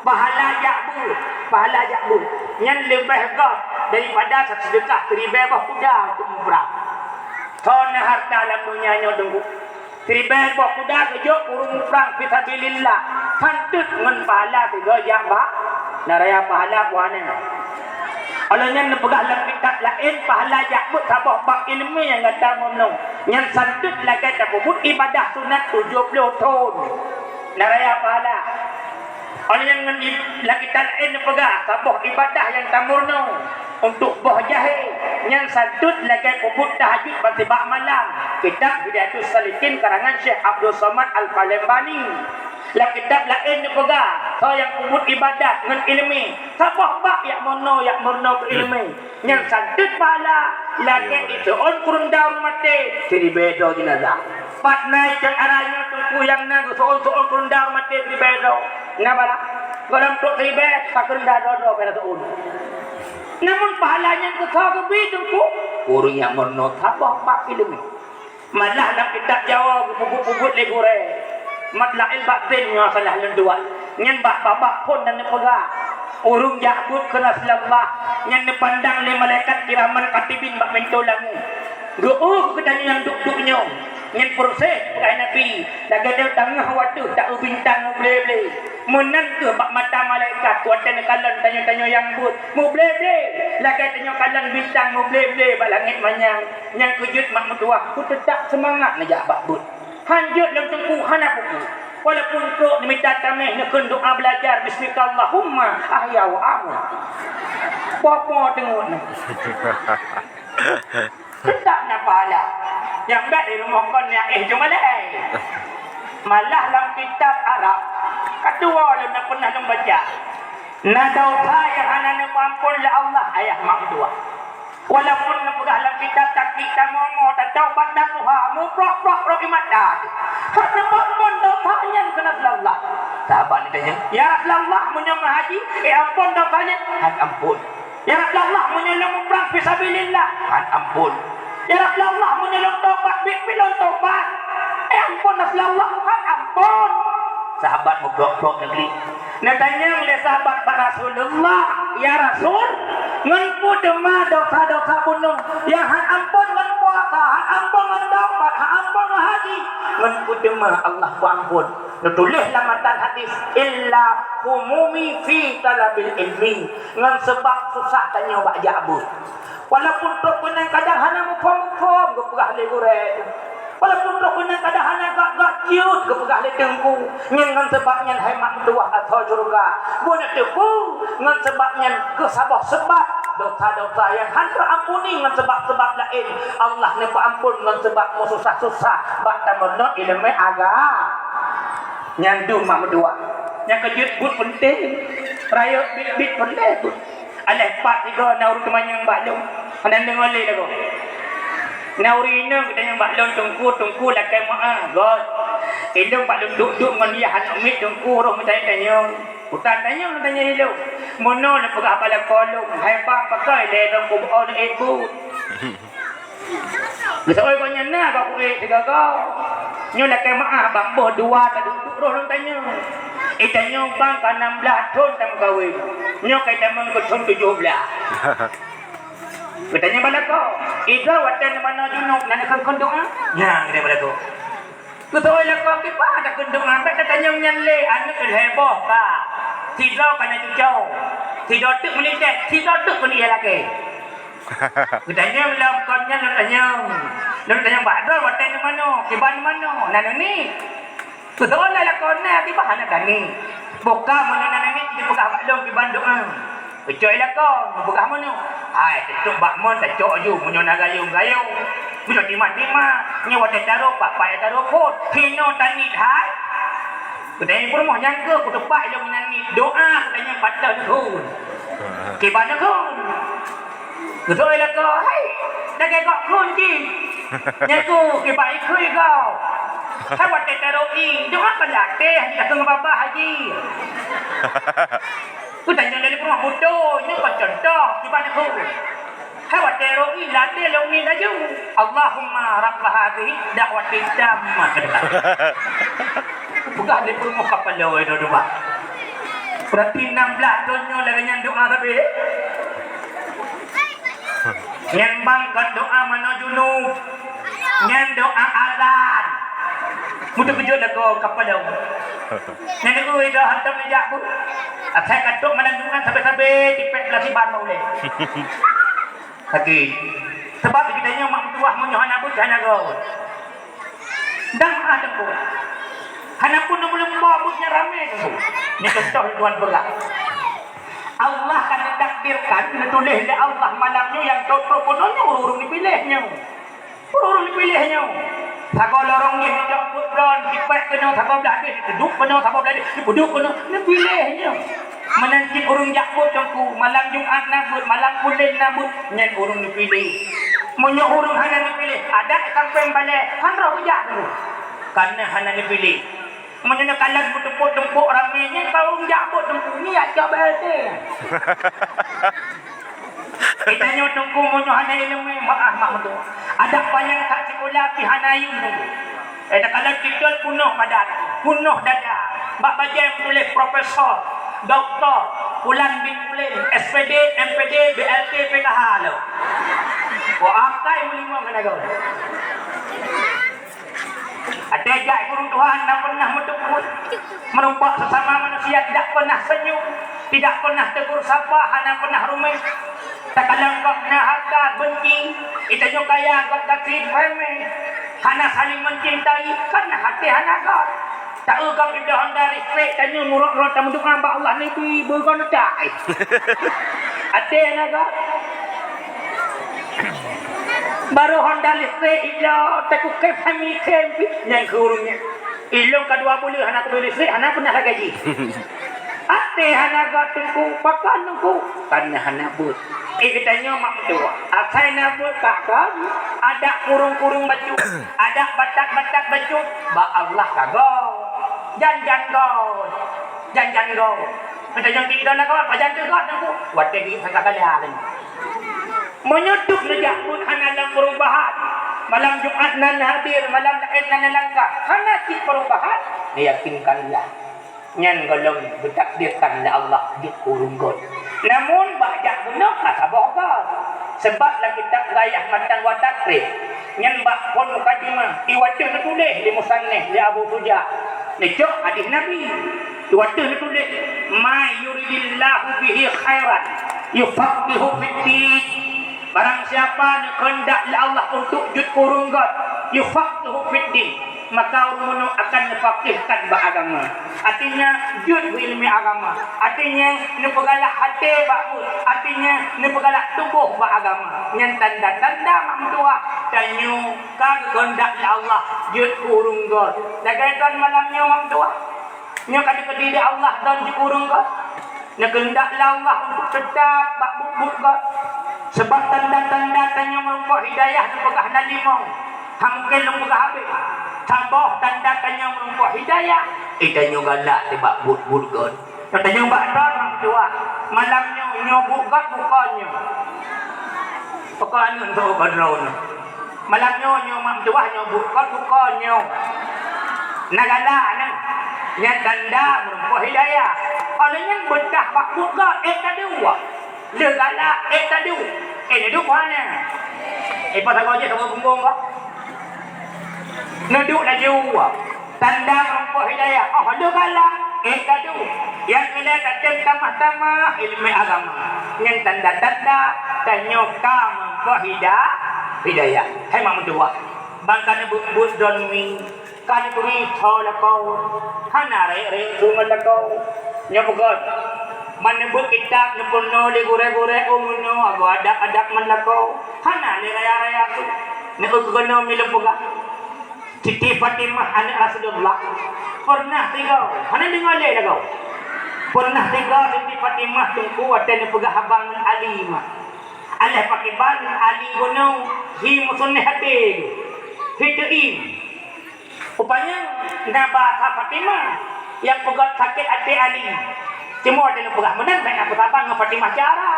pahala jak beuet, pahala jak beuet nyan leubeh göt daripada seudeukah siribée boh kuda untuk muprang. Soe na hareuta lam donya nyoe teungku? Siribée boh kuda geujok ureuëng muprang fisabilillah, han teuet ngon pahala sigoe jak bak neuraya pahala puhana. Óh lheueh nyan neupeugah lam kitab laén, pahala jak beuet saboh bak iéleumé nyang gata meurunoe, nyan han teuet lagée tapeubuet ibadah sunat tujoh ploh thon. Neuraya pahala. Óh lheueh nyan ngon ib-, lam kitab laén neupeugah saboh ibadah nyang tamurno untuk boh jahé, nyan sadeut lagée peubuet tahajud ban sibak malam. Kitab Hidayatus Salikin karangan Syekh Abdul Somad Al-Palembani. Lam kitab laén neupeugah, soe nyang peubuet ibadat ngon iéleumé, saboh bak jak meurunoe, jak meurunoe keu iéleumé. Nyan sadeut pahala lagée jiseuôn keu reunda ureuëng maté siribée droe jeunazah. Pat na cit atra nyoe teungku nyang na geuseuôn-seuôn keu reunda ureuëng maté siribée droe? Na bala? Gohlom trok siribée, ka keu reunda droe-droe pih na seuôn. Namun pahala nyan keu soe geubi teungku? Ureuëng nyang meurunoe saboh bak iéleumé. Malah lam kitab Jawa geupeubuet-peubuet lé gurée, Matla'il Batin nyoe salah lôn tuan. Nyan bak babah phon dan neupeugah, ureuëng jak beuet keu Rasulullah, nyan neupandang lé malaikat kiraman katibin bak pintoe langét. Geuôh keu tanyoe nyang duek-duek nyoe, nyan proses peugah Nabi, lagée tanyoe tangoh watée ta-eu bintang muble-ble. Meunan kheueh bak mata malaikat watée neukalon tanyoe-tanyoe nyang beuet muble-ble, lagée tanyoe kalon bintang muble-ble bak langét manyang. Nyang keujeuet mak meutuwah, ku teutab seumangat neujak bak beuet. Hanjeuet lom teungku hana peue-peue. Walaupun trok neumita tameh neukheun doa beulajar, "Bismikallahumma ahya wa amut." Poh-poh teungeut na. Teutab na pahala. Nyang bèk di rumoh kon nyang éh cuma lé. Malah lam kitab Arab, ka tuwoe lôn na pernah lôn baca. Na desya nyang hana neupeuampon lé Allah, ayah mak meutuwah. Walaupun neupeugah lam kitab taktik tamomo, tataubat nasuha, muprok-prok rot di mata. Hana neupeuampon desya nyan keu Rasulullah. Sahabat geutanyong, "Ya Rasulullah, meunyoe meuhaji, eh ampon desya nyan?" "Han ampon." "Ya Rasulullah, meunyoe lôn muprang fisabilillah?" "Han ampon." "Ya Rasulullah, meunyoe lôn tobat, biet-biet lôn tobat?" "Eh ampon Rasulullah, han ampon." Sahabat muprok-prok neugri. Neutanyong lé sahabat bak Rasulullah, "Ya Rasul, ngon peue teuma desya-desya bunoe nyang han ampon ngon puasa, han ampon ngon tobat, han ampon ngon haji? Ngon peue teuma Allah peuampon?" Neutuléh lam matan hadis, "Illa humumi fi talabil ilmi." Ngon seubab susah tanyoe bak jak beuet. Walaupun trok keunan kadang hana muphom-muphom geupeugah lé gurée. Walaupun trok keunan kadang hana gak-gak jeuet geupeugah lé teungku. Nyan ngon seubab nyan hai mak meutuwah ateueh syeuruga. Bunoe teupeu ngon seubab nyan keu saboh seubab desya-desya nyang han teuampuni ngon seubab-seubab laén. Allah neupeuampon ngon seubab meususah-susah bak tameurunoe iéleumé agama. Nyan dum mak meutuwah. Nyang keujeuet beuet peunteng, rayeuk biet-biet peunteng beuet. Alah pat sigoe na ureuëng teumanyong bak lôn, hana deungoe lé lagoe. Na ureuëng inong geutanyong bak lôn, "Teungku, teungku lakée meuáh, göt. Ilong bak lôn duek-duek ngon yah aneuk miet teungku roh meutanyong-tanyong." Kutan tanyong, tanyong ilong. Meunoe lôn peugah bak lakoe lôn, "Hai bang, pakon lé lôn kuboh aneuk ék beuet?" Geuseuôt gobnyan na ka kuék sigoe-goe. Nyoe lakée meuáh bang, boh dua taduek-duek roh lôn tanyong. Itanyong bang ka nam blaih thon tameukawen. Nyoe ka itamong keu thon tujoh blaih. Geutanyong bak lakoe, "Idroe watée neumanoe junub na neukheun-kheun doá?" Nyan geutanyong bak lakoe. Geuseuôt lakoe, "Kiban takheun doá, bèk tatanyong nyan lé, aneuk lhée boh ka. Sidroe ka na cucoe, sidroe teuk meulintèe, sidroe teuk keuneuk ie lakée." Geutanyong lom kon nyan lôn tanyong. Lôn tanyong bak droe watée neumanoe, kiban neumanoe, na neuniet? Geuseuôt lé lakoe, "Na, kiban hana taniet." "Boh ka meunoe na neuniet, jipeugah bak lôn kiban doá." Geucok lé lakoe, geupeugah meunoe, "Hai, teutuk bak mon tacok ju, meunyoe na gayong-gayong, meunyoe timat-timat, nyoe watée tarok, pat-pat nyang tarok phon, hinoe taniet hai." Geutanyong peurumoh, "Nyang keuh kuteupat ilong inan niet, doá," geutanyong, "Pat teuh neukheun?" "Kiban neukheun." Geuseuôt lé lakoe, "Hai, lagée gok kheun jih." "Nyan keuh kiban ikheun gob. Hai watée tarok ie, doá kon lam até, hana takheun ngon babah haji." Geutanyong lé peurumoh, "Beutôi, nyoe kon cuntoh, kiban neukheun?" Hai watée tarok ie, lam até lôn niet laju, "Allahumma rabba hadhihi da'wati tammah." Peugah lé peurumoh, "Kapala droe dua." Berarti nam blaih thon nyoe lagée nyan doá sabe. Nyan bang kon doá manoe junub. Nyan doá azan. Meuteukeujot lagoe kapala. Nyan, "Ui, dah hantom neujak beuet." Asai ka trok malam Jumat sabe-sabe tipék beulasiban bak ulée. Sakét. Sabab geutanyoe mak meutuwah meunyoe hana beuet hana goe. Dan meu'ah teungku. Hana pun neumeuleumba beuet nyang ramé teungku. Nyoe contoh Tuhan peugah. Allah ka neutakdirkan, neutuléh lé Allah malam nyoe nyang trok-trok bunoe nyoe ureuëng-ureuëng neupiléh nyoe. Ureuëng-ureuëng neupiléh nyoe. Sagoe lorong jih neucok buet droen, sipék keunoe sagoe blaih jih, neuduek keunoe sagoe blaih jih, neuduek keunoe, neupiléh nyoe. Meunan cit ureuëng jak buet teungku, malam Jumat na buet, malam Pulen na buet, nyan ureuëng neupiléh. Meunyoe ureuëng hana neupiléh, adak sampéng balée, han roh geujak teungku. Kareuna hana neupiléh. Meunyoe neukalon meutumpôk-tumpôk ramé nyan, ka ureuëng jak buet teungku, nyan jak cok B L T. Geutanyoe teungku meunyoe hana iéleumé, meu'ah mak meutuwah. Adak panyang that sikula pih hana ayeuem teungku. Eh, neukalon titôn punoh badan, punoh dada. Bak bajée meutuléh profesor, doktor, pulan bin pulen, S P D, M P D, B L T, P K H lom. Wah, akai meulimong hana gau. Até jak keu ureuëng tuha hana pernah meuteupue. Meurumpok sesama manusia tidak pernah senyum, tidak pernah tegur sapa, hana pernah ruméh. Takalon gob na hareuta beunci, geutanyoe kaya gob gasien remeh. Hana saling mencintai, kan até hana gob. Taeu gob ibloe honda listrik, tanyoe murot-rot tameudoa bak Allah, neubi beugon tak. Até hana gob. Barô honda listrik ibloe, takukém hami kém pih nyang keu ureuëng nyan. Ilôn ka dua buleuen hana kubri listrik, hana pernah lagée jih. Até hana gob teungku, pakon teungku? Kareuna hana buet. Eh, geutanyoe mak meutuwah. Asai na buet ka kon, adak kurung-kurung bacut, adak batat-batat bacut, bak Allah ka gob. Jan-jan gob. Jan-jan gob. Geutanyoe tiga na gob, pajan teuh gob teungku. Watée geuh sangka kala teungku. Meunyoe dum neujak buet hana lam perubahan, malam Jumat nan hadir, malam laén nan neulangkah, hana cit perubahan, neuyakinkanlah, nyan gohlom geutakdirkan lé Allah jeuet keu ureuëng göt. Namun, bak jak bunoe ka saboh gob. Sabab lam kitab Ghayah Matan wa Taqrib, nyan bak phon mukadimah, iwateuh neutuléh lé musannif, lé Abu Suja, neucok hadis Nabi. Iwateuh neutuléh, "May yuridillahu bihi khairan yufaqqihhu fiddin." Barang siapa neukeuheundak lé Allah untuk jeuet keu ureuëng göt, yufaqqihhu fiddin, maka ureuëng nyoe akan neufakihkan bak agama. Artinya, jeuet beu iéleumé agama. Artinya, neupeugalak até bak buet. Artinya, neupeugalak tuboh bak agama. Nyan tanda-tanda mak meutuwah tanyoe ka geukeuheundak lé Allah jeuet keu ureuëng göt. Lagée kon malam nyoe mak meutuwah. Nyoe ka dikeudi lé Allah dan jeuet keu ureuëng göt. Neukeuheundak lé Allah untuk teutab bak buet-buet göt. Sabab tanda-tanda tanyoe meurumpok hidayah neupeugah na limong. Hana mungken lôn peugah habéh. Saboh tanda tanyoe meurumpok hidayah, eh, tanyoe galak nibak buet-buet göt. Tanyoe bak droe mak meutuwah. Malam nyoe, nyoe buet göt bukon nyoe. Pokok anu untuk bak droe nyoe. Malam nyoe, nyoe mak meutuwah, nyoe buet göt bukon nyoe. Na galak nyoe. Nyan tanda meurumpok hidayah. Óh lheueh nyan beudah bak buet göt, eh, ka dua. Lheueh galak, eh, ka dua. Eh, neuduek hana. Eh, pasal kau je sama bumbong kau. Neuduek laju. Tanda meurumpok hidayah. Óh lheueh galak, eh, ka dua. Nyang ilée tatem tamah-tamah iéleumé agama. Nyan tanda-tanda tanyoe ka meurumpok hida-, hidayah. Hai mak meutuwah. Ban ka neubeuet-beuet don mi. Ka neuturi tho lakoe, hana rayeuk-rayeuk su ngon lakoe. Nyoe peugah, ban neubeuet kitab neupeurunoe lé gurée-gurée, oh meunoe, agoe adab-adab ngon lakoe. Hana lé raya-raya su. Neukeunoe mi lôn peugah. Siti Fatimah aneuëk Rasulullah. Peureunah tiga, hana deungoe lé lagoe. Peureunah tiga Siti Fatimah teungku watée neupeugah haba ngon Ali mah. Alah pakriban Ali bunoe, hi meusunnah até geuh. Hi teuim. Rupanya na bahasa Fatimah nyang peugöt sakét até Ali. Cuma watée neupeugah meunan, bék na peusaban ngon Fatimah cara.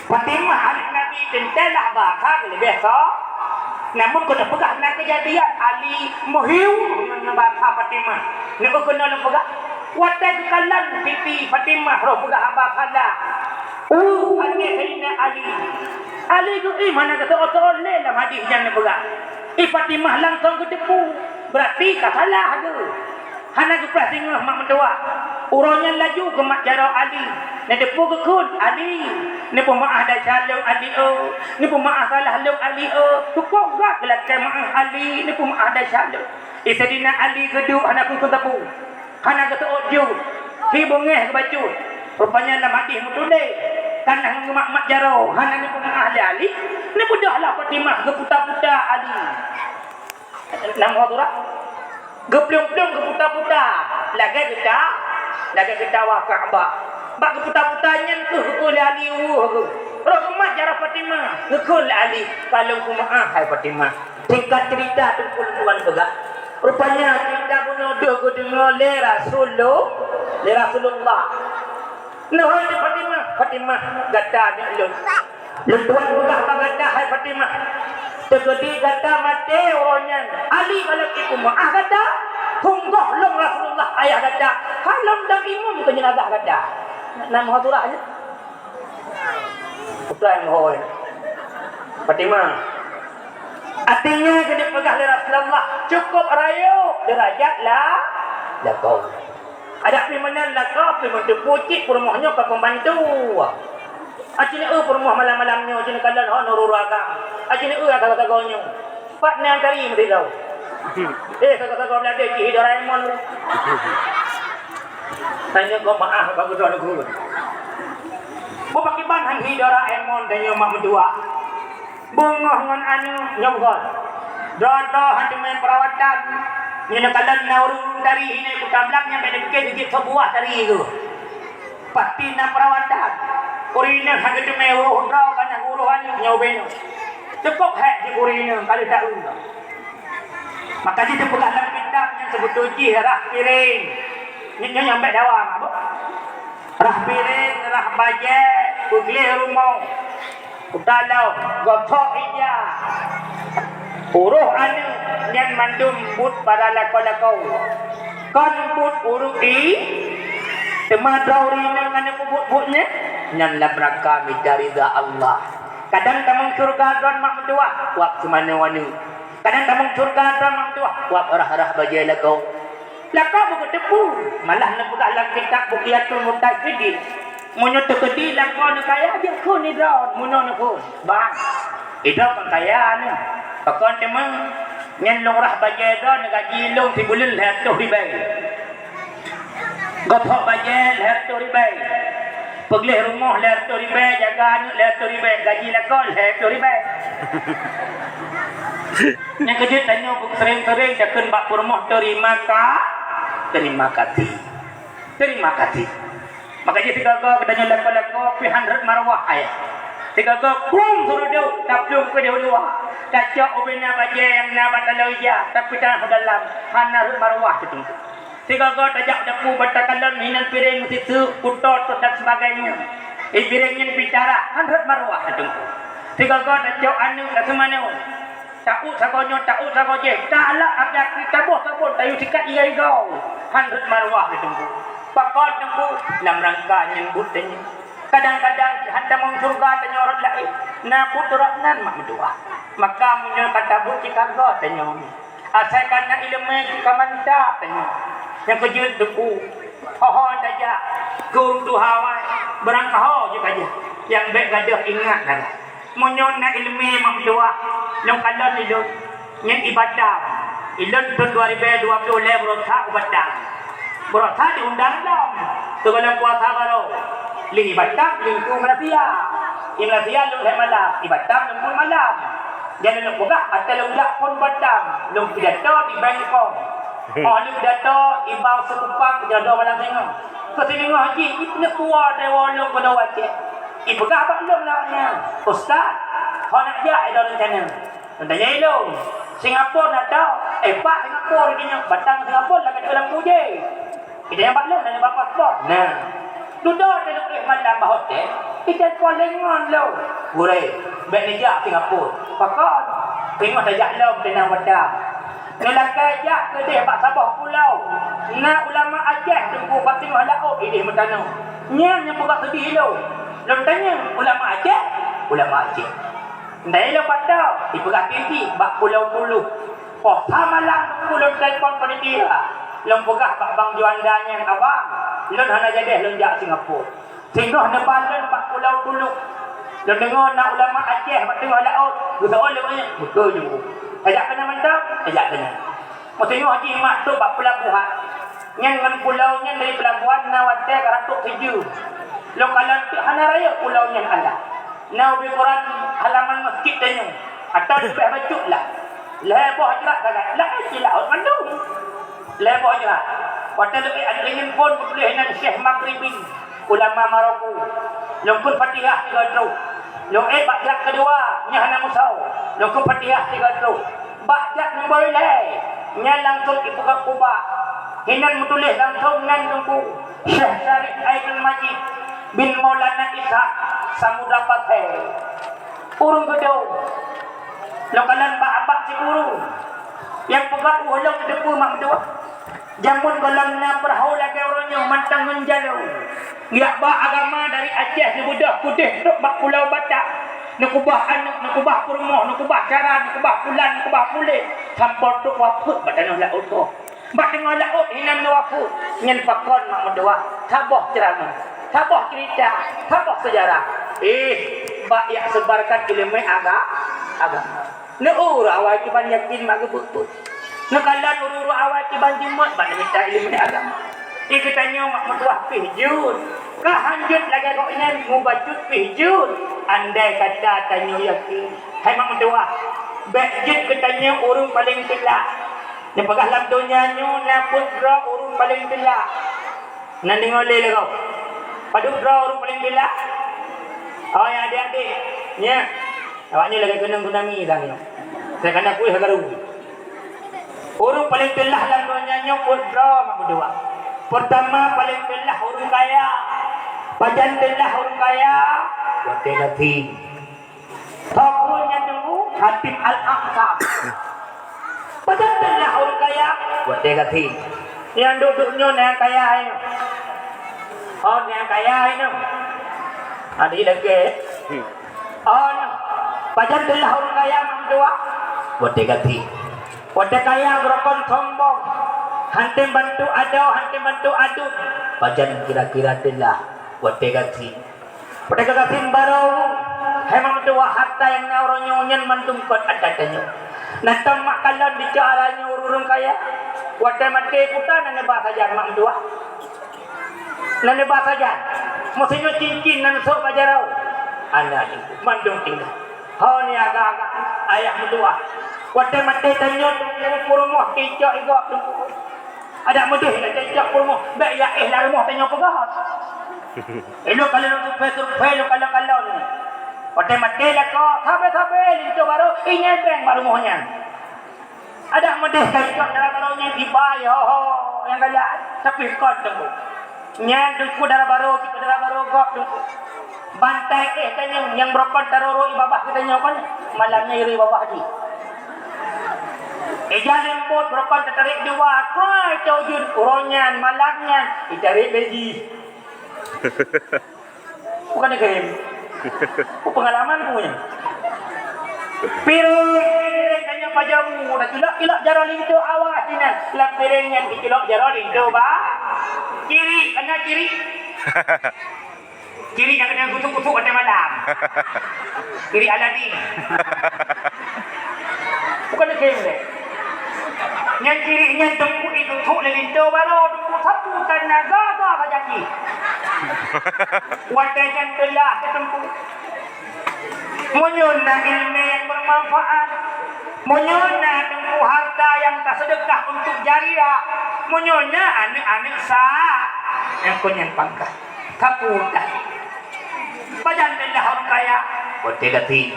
Fatimah aneuëk Nabi teuntée lah bahasa geuh leubeh soe. Namun keu neupeugah na keujadian Ali meuhiu ngon bahasa Fatimah. Neukeunoe neupeugah, watée geukalon Siti Fatimah roh peugah haba salah. Uh, até Saidina Ali. Ali geuiman hana geuseuôt-seuôt lé lam hadis nyang neupeugah. I Fatimah langsông geuteupeue, beurati ka salah geuh. Hana geupreh singoh mak meutuwah. Uroe nyan laju geumat jaroe Ali. Neuteupeue geukheun, Ali. Neupeumeu'ah desya lôn, Ali, oh. Neupeumeu'ah salah lôn, Ali, oh. Cukup gak geulakée meu'ah, Ali. Neupeumeu'ah desya lôn. I Saidina Ali geuduek hana keuneuk sapeue. Hana geuseuôt jeuet, hi beungéh geubacut. Rupanya lam hadih meutuléh, ka na geumat-mat jaroe, hana neupeumeu'ah lé Ali. Neubeudôh lah Fatimah geuputa-puta Ali. Nam ho surat? Geuplueng-plueng geuputa-puta, lagée geuta, lagée geutawa Ka'bah. Bak geuputa-puta nyan kheueh geukheun lé Ali, weueh geuh. Roh geumat jaroe Fatimah, geukheun lé Ali, "Ka lôn peumeu'ah, hai Fatimah." Singkat cerita, Teungku lôn tuan peugah, rupanya cerita bunoe deuh geudeungoe lé Rasulullah, lé Rasulullah. Neuhôi Fatimah, "Fatimah, gata aneuk lôn. Lôn tuan peugah bak gata, hai Fatimah, teukeudi gata maté uroe nyan, Ali ka lôn peumeu'ah gata, hunggoh lôn Rasulullah ayah gata, ka lôn dong imum keu jeunazah gata." Nam ho surat nyan? Putra nyang hôi. Fatimah. Artinya, keuneuk peugah lé Rasulullah, cukup rayeuk deurajat la-, lakoe. Adak pih meunan lakoe, pih meuteupeue cit peurumoh nyoe ka pembantu. Aci neu peurumoh malam-malam nyoe, aci neukalon ho nurul agam. Aci neu sagoe-sagoe nyoe. Pat na tari meudeh lom. Eh, sagoe-sagoe meudeh cit hi Doraemon. Tanyoe kok maah bak geudoh leugut. Beu pakriban han hi Doraemon tanyoe mak meutuah. Beungoh ngon aneuk nyoe beugöt. Droe-droe han teumé peurawatan. Nyoe neukalon na ureuëng tari hi nyoe kutablang nyang bèk neupike jeuet soe buah tari geuh. Pasti na peurawatan. Ureuëng inong hana geuteumé uroh droe ka na uroh aneuk nyoe ubé nyoe. Cukôp hék jih ureuëng inong ka lheueh taeu. Maka jih teupeugah lam kitab nyang seubeutôi jih rah piréng. Nyoe nyang bèk dawa, Mak, bu. Rah piréng, rah bajèe, peugleh rumoh. Uta lom, gothok ija. Uroh aneuk nyan mandum buet para lakoe-lakoe. Kon buet ureuëng i, teuma droe ureuëng inong hana peubuet-buet nyan, nyan lam rangka mita ridha Allah. Kadang tamong syeuruga droe mak meutuah, wab seumanoe aneuk. Kadang tamong syeuruga droe mak meutuah, wab rah-rah bajèe lakoe. Lakoe beuteupeue, malah neupeugah lam kitab Bughyatul Mustafidin, meunyoe teukeudi lakoe neukaya, jeuet kheun idroe, meunoe neuphon, "Bang, idroe kon kaya nyoe, pakon teuma nyan lôn rah bajèe droe neugaji lôn sibuleuen lhèe reutôh ribèe. Gothok bajèe lhèe reutôh ribèe, peugleh rumoh lhèe reutôh ribèe, jaga aneuk lhèe reutôh ribèe, gaji lakoe lhèe reutôh ribèe." Nyang keujeuet tanyoe seuréng-seuréng takheun bak peurumoh, "Terima ka-, terima kasih. Terima kasih." Maka jih sigoe-goe geutanyoe lakoe-lakoe pih han rhot marwah ayah. Sigoe-goe krueng seurudoe taplueng keudeh u luwa, tacok ubé na bajèe nyang na bak taloe ija, tapi tanoh dalam, hana rhot marwah teuh Teungku. Sigoe-goe tajak dapu bak takalon hinan piréng meusiseuk, kuto dan sebagainya. Di piréng nyan bicara, han rhot marwah teuh Teungku. Sigoe-goe tacok aneuk taseumanoe. Taôt sagoe nyoe, taôt sagoe jéh, talak aki-aki, taboh sabon, tayue sikat iga-iga. Han rhot marwah teuh Teungku. Pakon Teungku? Lam rangka nyan buet tanyoe. Kadang-kadang han tamong syeuruga tanyoe rot laén. Na buet rot nan mak meutuah. Maka meunyoe ka tabuet cit ka göt tanyoe. Asai ka na iéleumé cit ka mantap tanyoe. Nyang keujeuet Teungku. Ho-ho tajak keu ureuëng tuha awai, beurangkaho jih ka jih. Nyang bèk gadôh ingat gadôh. Meunyoe na iéleumé mak meutuah, lôn kalon ilôn, nyan i Batam. Ilôn thôn dua ribèe dua ploh lhèe beurosa u Batam. Beurosa di undang lom, sigohlom puasa barô. Lé i Batam, lé u Malaysia. I Malaysia lôn lhèe malam, i Batam lôn phôn malam. Jadi lôn peugah, ata lôn jak phôn Batam, lôn pidato di Bengkong. Oh, lôn pidato, iba su kupang, pidato malam singoh. Keu singoh jih, ipeuneuk kuwoe deungon lôn keunoe u Aceh. Ipeugah bak lôn lawak nyan, "Ustaz, ho nak jak idong rencana?" Lôn tanyong ilôn, "Singapura na tau?" "Eh, pat Singapura di nyoe, batang Singapura lagèe lampu jih." Itanyong bak lôn, tanyong bak paspor. Nah, dudoe teuh lôn éh malam bak hotel, itelepon lé ngon lôn, "Gurèe, bèk neujak Singapura." "Pakon?" "Teungoh tajak lom teunang Batam." Neulakèe jak keudeh bak saboh pulo. Na ulama Aceh teungku bak teungoh laôt ideh meutanoh. Nyan nyang peugah seudeh ilôn. Lôn tanyong, "Ulama Aceh?" "Ulama Aceh." Nyan ilôn pat tau, ipeugah tieb-tieb bak Pulo Tuluk. Poh sa malam teungku lôn telepon panitia. Lôn peugah bak Bang Juanda nyan, "Abang, lôn hana jadeh lôn jak Singapura." Singoh neuba lôn bak Pulo Tuluk. Lôn deungoe na ulama Aceh bak teungoh laôt, geuseuôt lé gobnyan, beutôi jih. Tajak keunan mantong, tajak keunan. Meusingoh jih mak trok bak peulabohan. Nyan ngon pulau nyan dari pelabuhan na watèe ka ratok sijeuem. Lôn kalon teuk hana rayeuk pulau nyan alah. Na ubé koran halaman masjid tanyoe. Atau leubeh bacut lah. Lhèe boh jrat sagai. Laén si laôt mandum. Lhèe boh jrat. Watèe leubeh aduen phôn meutuléh nan Syekh Maghribi, ulama Maroko. Lôn kheun Fatihah tiga troh. Lôn ék bak jrat keudua, nyan hana meusawa. Lôn kheun Fatihah tiga troh. Bak jrat nyang barô lhèe, nyan langsông ipeugah kubah. Hinan meutuléh langsông nan Teungku Syekh Syarif Ainul Majid bin Maulana Ishak Samudra Pasè. Ureueng keudua, lôn kalon bak abah Ciburu, nyang peugah u Holong teupeue mak meutuah. Jameun gohlom na peurahô lagèe uroe nyoe mantong ngon jalô. Geujak ba agama dari Aceh neubeudôh keudéh trok bak Pulo Batam. Neukubah aneuk, neukubah peurumoh, neukubah cara, neukubah pulan, neukubah puléh. Sampoe trok wafeuet bak tanoh laôt boh. Bak teungoh laôt hinan neuwafeuet. Nyan pakon mak meutuah. Saboh ceuramah, saboh ceurita, saboh seujarah. Eh, bak jak seubarkan ileumèe aga-, agama. Neuureueng awai kiban yakin mak geubeut-beut. Neukalon ureueng-ureueng awai kiban jeumöt bak neumita ileumèe agama. Di geutanyoe mak meutuah pih jeuet. Ka hanjeuet lagèe gobnyan mubacut pih jeuet. Andai kata tanyoe yakin, hai mak meutuah, bèk jeuet geutanyoe ureueng paleng teulah. Neupeugah lam donya nyoe na peuet droe ureueng paleng teulah. Na deungö lé lagoe. Padub droe ureueng paleng teulah? Oh, ya, adik-adik. Nya. Awaknyoe lagèe keunong tsunami tanyoe. Saya kana kueh hagaru. Ureueng paleng teulah lam donya nyoe peuet droe mak meutuah. Peurtama paleng teulah ureueng kaya. Pajan teulah ureueng kaya? Watèe gasien. Soe nyan Teungku? Hatim Al-Ahkam. Pajan teulah ureueng kaya? Watèe gasien. Nyang duek-duek nyoe nyang kaya nyoe. Oh, nyang kaya nyoe. Adik lagèe. Oh, nyoe. Pajan teulah ureueng kaya mak meutuah? Watèe gasien. Watèe kaya beurokon sombong. Hana bantu adoe, hana bantu aduen. Pajan kira-kira teulah? Watèe gasien. Watèe gasien barô, hai mak meutuah, harta nyang na uroe nyoe nyan mandum kon atra tanyoe. Na tom mak kalon dicok alah nyoe ureueng kaya. Watèe maté kuta na neuba sajan mak meutuah. Na neuba sajan. Meusinyoe cincin na neusôk bak jaroe. Alah nyoe mandum tinggai. Ho ni agak-agak ayah meutuah. Watèe maté tanyoe teungku peurumoh dicok igob teungku. Adak meudeh dak cocok peurumoh, bèk ya éh lam rumoh tanyoe peugah. Ilôn ka lôn survei-survei lôn kalon-kalon. Watèe maté lakoe, sabe-sabe linto barô, inyai beng bak rumoh nyan. Adak meudeh ka cok dara barô nyan dibai, ho-ho, nyang galak, tapi kon teungku. Nyan teungku dara barô, teungku dara barô gob teungku. Bantai éh tanyoe nyang beurokon tarô-rô i babah geutanyoe kon, malam nyan iré babah jih. Ija leumbot beurokon tatarék dua, kruai teuh ujeuen, uroe nyan, malam nyan, itarek lé jih. Bukan geukheun. Peungalaman ku nyan. Piréng tanyoe pajoh bu, na culok-culok jaroe linto awai nyan. Lam piréng nyan diculok jaroe linto ba. Cirik, kana cirik. Cirik nyang keuneuk gusuk-gusuk watèe malam. Cirik Aladin. Bukan lé kém deh. Nyan cirik nyan teungku digusuk lé linto barô, teungku sapu tanaga ka jaki. Watèe nyan teulah teungku. Meunyoe na ileumèe nyang beumanfaat, meunyoe na teungku harta nyang taseudeukah untuk jariah, meunyoe na aneuk-aneuk sa, nyang kon nyan pangkat. Ka pudah. Pajan teulah ureueng kaya? Watèe gasien.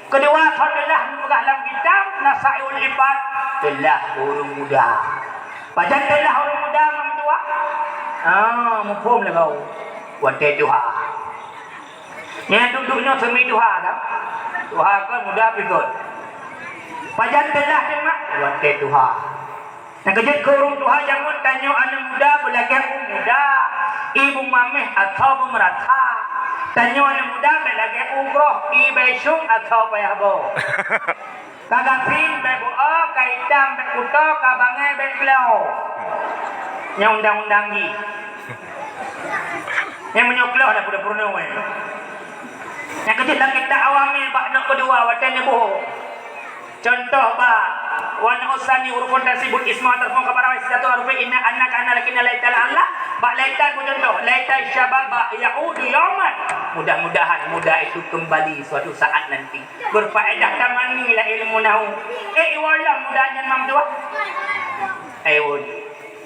Keudua, soe teulah neupeugah lam kitab Nasaihul Ibad, teulah ureueng muda. Pajan teulah ureueng muda ngon tuha? Ah, muphom lé bau. Watèe tuha. Nyang duek-duek nyoe semi tuha kan? Tuha kan muda pih kon. Pajan teulah teuma? Watèe tuha. Nyang keujeuet keu ureueng tuha jameun, tanyoe aneuk muda beulagèe u muda, i beumameh atawa beumeurata. Tanyoe aneuk muda bèk lagèe u groh, i bèe syong atawa payah boh. Ka gasien bèk beuo, ka itam bèk kuto, ka bangai bèk klo. Nyan undang-undang jih. Nyan meunyoe klo dah peureuneuh-peureuneuh, eh. Nyang keujeuet lam kitab Awamil bab nyoe keudua watèe neuboh. Contoh bak Wa na'utsani hurufun tansibul isma tarfa'u khabar wa sitatu hurufin inna annaka anna lakinna laita la'alla. Bak laita ku contoh, laita syababa ya'udu yauman. Mudah-mudahan muda itu kembali suatu saat nanti. Berfaedah tamanni la ilmu nahu. Eh, iwolam muda nyan mam tuah. Eh, won.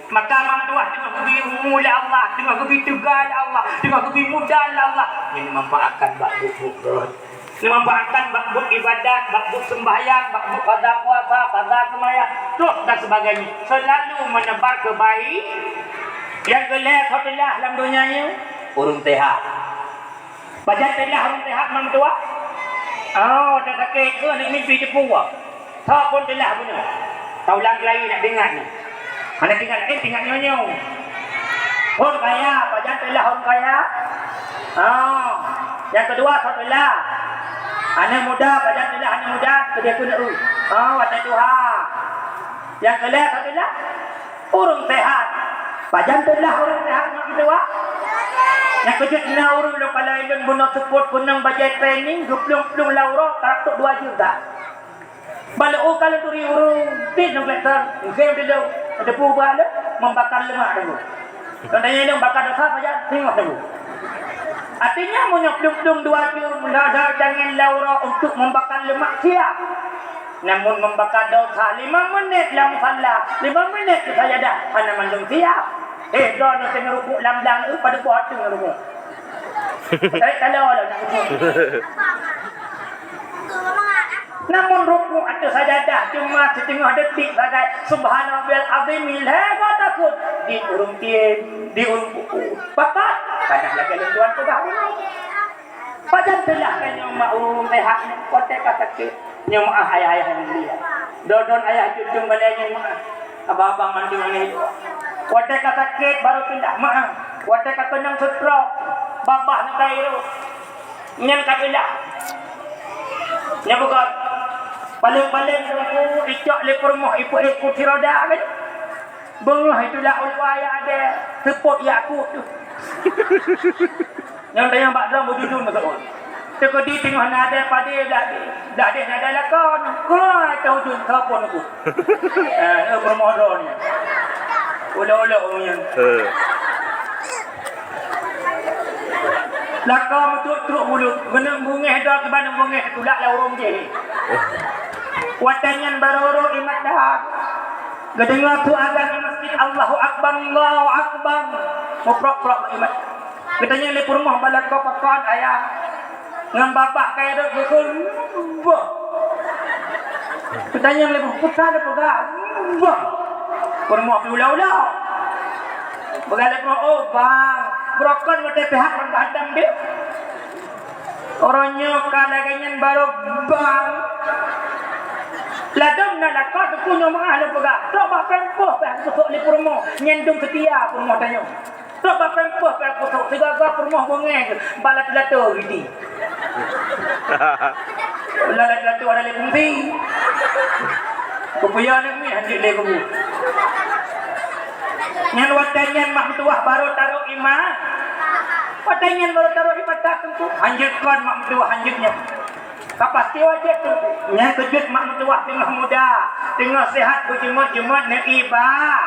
Maka mam tuah teungoh geubi umu lé Allah, teungoh geubi teuga lé Allah, teungoh geubi muda lé Allah. Nyan manfaatkan bak buet-buet. Neumanfaatkan bak buet ibadat, bak buet sembahyang, bak buet qada puasa, qada seumayang, troh dan sebagainya. Selalu menebar kebaik-, nyang keu lhèe soe teulah lam donya nyoe, ureueng sehat. Pajan teulah ureueng sehat, mam tuah? Oh, tak sakét ke, aneuk mimpi cepu. Soe phon teulah bunoe? Taulang keulayi nak teuingat nyoe. Hana teuingat laén, teuingat nyoe nyoe. Phon kaya, pajan teulah phon kaya? Ah, nyang keudua soe teulah? Aneuk muda, pajan teulah aneuk muda? Keudeh keuneuk. Ah, watèe tuha. Nyang keulhèe soe teulah? Ureueng sehat. Pajan teulah ureueng sehat ngon keudua? Nyang keujeuet na ureueng lôn kalon lôn bunoe seupôt keunong bajèe training, geuplueng-plueng lam uroe, ka trok dua juta. Bak lôn ka lôn turi ureueng, pih ngon klektor, ngon delo, teupeue ba lé, membakar lemak dulu. Tanda nyang bakar dosa saja, tengok dulu. Artinya, meunyoe plueng-plueng dua jeuem, lada jangan laura untuk membakar lemak siap. Namun membakar dosa lima menit lam salah, lima menit keu sajadah, hana mandum siap. Eh, droeneuh teuh rukuk lam blang, eh, pada buah tu rukuk. Eh, kalau lah nak rukuk. Namun rukuk ateueh sajadah cuma siteungoh detik sagai, subhana rabbiyal azim, lhèe goe takot. Di ureueng tiem, di ureueng puku. Pakat, padah lagèe lôn tuan peugah dulu. Pajan teulah tanyoe mak ureueng sehat nyoe, watèe ka sakét. Nyoe meu'ah ayah-ayah nyang mulia. Dodon ayah cucung balèe nyoe meu'ah. Abang-abang mandum nyoe. Watèe ka sakét baru pindah meu'ah. Watèe ka keunong stroke, babah ngon kayèe. Nyan ka teulah. Nyan bukan. Paléng-paléng teungku icok lé peurumoh ipeuék kursi roda kan. Beungoh itulak u luwa ya adé, seupôt ya aku tu. Nyang tanyong bak droe beujujur meusapeue. Teukeudi teungoh na adé padé blah deh, blah deh na adé lakon. Koi teuh ujun soe phon aku. Eh, eh, peurumoh droe nyan. Ulok-ulok ureueng nyan. Eh. Lakon meutrok-trok mulut, geuneuk beungéh droe kiban beungéh tulak lam ureueng jih. Watèe nyan barô rhot ié mata. Geudeungoe su azan di masjid, "Allahu Akbar, Allahu Akbar." Muprok-prok ié mata. Geutanyong lé peurumoh bak lakoe, "Pakon, Ayah?" Ngon babah kayèe rhot geukheun, "Bah." Geutanyong lé peurumoh, "Peue sa neupeugah?" "Bah." Peurumoh pih ulok-ulok. Peugah lé peurumoh, "Oh, bang, beurokon watèe pihak ngon bahan dam deh." Uroe nyoe ka lagèe nyan barô bang. Ladôm na lakoe teungku nyoe meu'ah lôn peugah. Trok bak péng poh pih geusok lé peurumoh. Nyan dum seutia peurumoh tanyoe. Trok bak péng poh pih geusok. Sigoe-goe peurumoh beungéh geuh. Bak latu-latu giti. Ulah latu-latu ada lé fungsi. Kupiya nyan mi hanjeuet lé kubu. Nyan watèe nyan mak meutuwah barô tarô ié mata. Watèe nyan barô tarô ié mata teungku. Hanjeuet kon mak meutuwah hanjeuet nyan. Ka pasti wajéb teungku. Nyan keujeuet mak meutuwah teungoh muda, teungoh sehat beujeumeut-jeumeut neuiba-,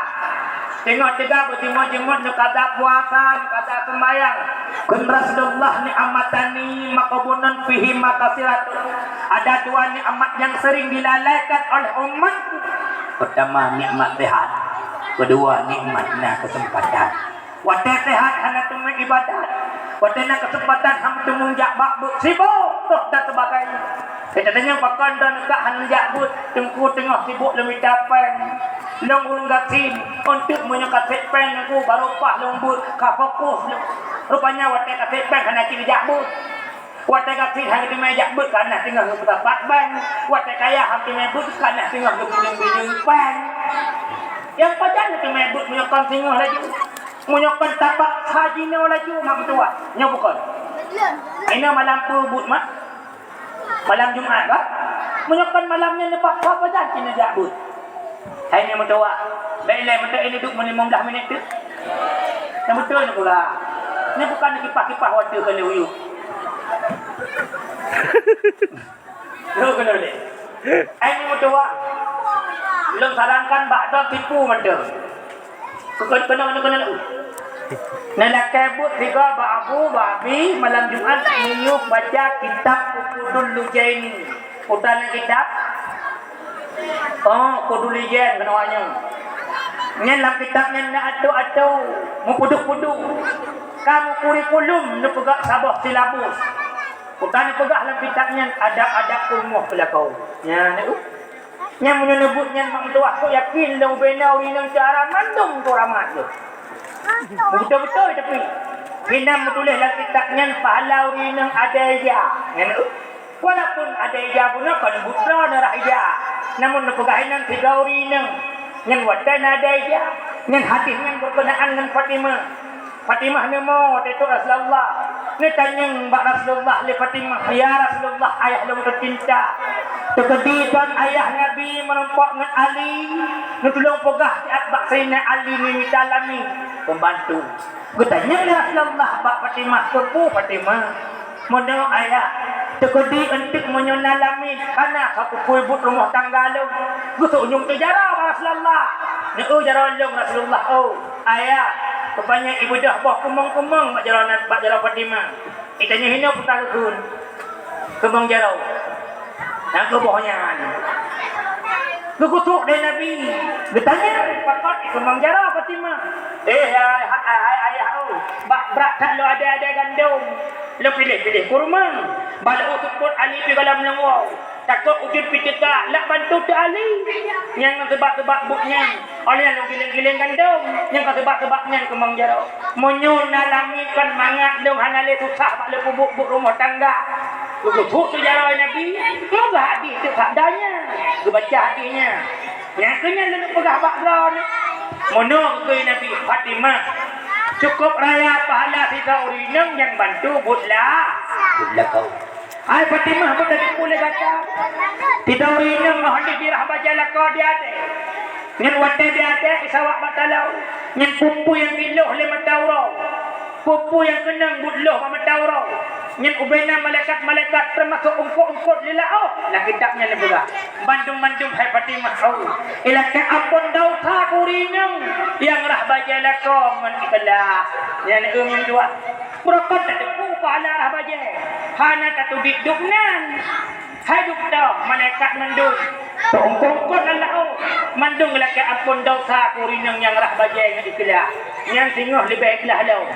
teungoh teuga beujeumeut-jeumeut neukada puasa, neukada seumayang. Kheun Rasulullah, "Ni'matani maghbunun fihima katsiratun." Ada dua nikmat yang sering dilalaikan oleh umatku. Pertama, nikmat sehat. Kedua, nikmat na kesempatan. Watèe sehat hana teumé ibadat. Watèe na kesempatan han teumé jak bak beuet, sibok, toh dan sebagainya. Kita tanya pakon dan ka han jak beuet, teungku teungoh sibok lom mita péng. Lôn ureueng gasien, untuk meunyoe ka sép péng teungku baru paih lôn beuet, ka fokus lôn. Rupanya watèe ka sép péng hana cit jak beuet. Watèe gasien han teumé jak beuet, kana teungoh geupeusapat bank. Watèe kaya han teumé beuet, kana teungoh geupiléng-piléng péng. Nyang pajan teumé beuet meunyoe kon singoh laju. Meunyoe kon tapaksa jinoe laju mak meutuwah, nyoe bukon. Inoe malam peue beuet mak? Malam Jumat bah. Meunyoe kon malam nyan neupaksa pajan cit neujak beuet. Hai nyoe meutuwah, bèk ilèe meutuwah ini duek meulimong blah minit teuk. Nyang beutôi neupeugah. Nyoe bukon kipah-kipah watèe keu lé uyuek. Lo keunoe lé. Ai ni meutuwah. Lôn sarankan bak droe tipu mantong. Keu-, keu-, keunoe, keunoe, keunoe. Neulakée buet sigoe bak Abu, bak Abi, malam Jumat miyueb baca kitab Uqudul Lujaini. Utan kitab? Oh, Uqudul Lujain keunoe nyoe. Nyan lam kitab nyan na atô-atô, mupudôh-pudôh. Ka mukurikulum neupeugah saboh silabus. Utan neupeugah lam kitab nyan adab-adab keu rumoh keu lakoe. Nyan, Nyan meunyoe neubuet nyan mak meutuwah, kok yakin lôn ubena ureueng inong cara mandum keu ramat jih. Beutôi-beutôi tapi, inan meutuléh lam kitab nyan pahala ureueng inong adak ija. Nyan, walaupun adak ija bunoe kon buet droe neurah ija, namun neupeugah inan sidroe ureueng inong. Nyan watée na adak ija, nyan hadis nyan beurkeunaan ngon Fatimah. Fatimah neumo teutôk Rasulullah. Neutanyong bak Rasulullah lé Fatimah, "Ya Rasulullah, ayah lôn teucinta, teukeudi kon ayah Nabi meurumpok ngon Ali, neutulông peugah siat bak Saidina Ali neumita lami pembantu." Geutanyong lé Rasulullah bak Fatimah, "Keupeue Fatimah?" "Meunyoe ayah, teukeudi eunteuk meunyoe na lami, hana ka kupeue buet rumoh tangga lôn." Geuseunyum teuh jaroe bak Rasulullah. "Neu jaroe lôn Rasulullah, oh." "Ayah, rupanya ibeudôh boh keumong-keumong bak jaroe, bak jaroe Fatimah." Itanyong hinoe peue takheun. "Keumong jaroe." "Nyang keuh boh nyan." Geukutôk lé Nabi. Geutanyong, "Pakon keumong jaroe Fatimah?" "Eh, hai, hai, hai ayah, oh, bak brat that lôn adak-adak gandom. Lôn piléh-piléh kurma. Bak lôn seupôt Ali pih gohlom lôn woe. Takot ujeuen pih teuka, lak bantu teuh Ali. Nyang seubab-seubab buet nyan, oh lheueh nyan lôn giléng-giléng gandom, nyang ka seubab-seubab nyan keumong jaroe. Meunyoe na lami kon mangat lôn hana lé susah bak lôn peubuet buet rumoh tangga." Geukutôk teuh jaroe Nabi, peugah hadis teuh sabda nyan, geubaca hadis nyan. Nyang keu nyan lôn peugah bak droeneuh. Meunyoe geukheun Nabi, "Fatimah, cukôp raya pahala sidroe ureueng inong nyang bantu buet la-, buet lakoe." Hai Fatimah, beuteupeue lé gata. Sidroe ureueng inong ngon hadis dirah bajée lakoe di ateuh. Nyan watée di ateuh isawak bak taloe. Nyan peue-peue nyang jiloh lé mata uroe. Peue-peue nyang keunong buet loh bak mata uroe. Nyan ubena malaikat-malaikat teumasok eungkôt-eungkôt lé laôt. Lam kitab nyan neupeugah. Bandum-bandum hai Fatimah, oh, ilakée amphon desya keu ureueng inong nyang rah bajée lakoe ngon ikhlaih. Nyan ureueng dua. Beurokon tateupeue pahala rah bajée. Hana tateubiet dum nan. Hai dokto, malaikat mandum. Teuungkôt-ungkôt lam laôt. Mandum geulakée amphon desya keu ureueng inong nyang rah bajée ngon ikhlaih. Nyan singoh leubeh ikhlaih lom.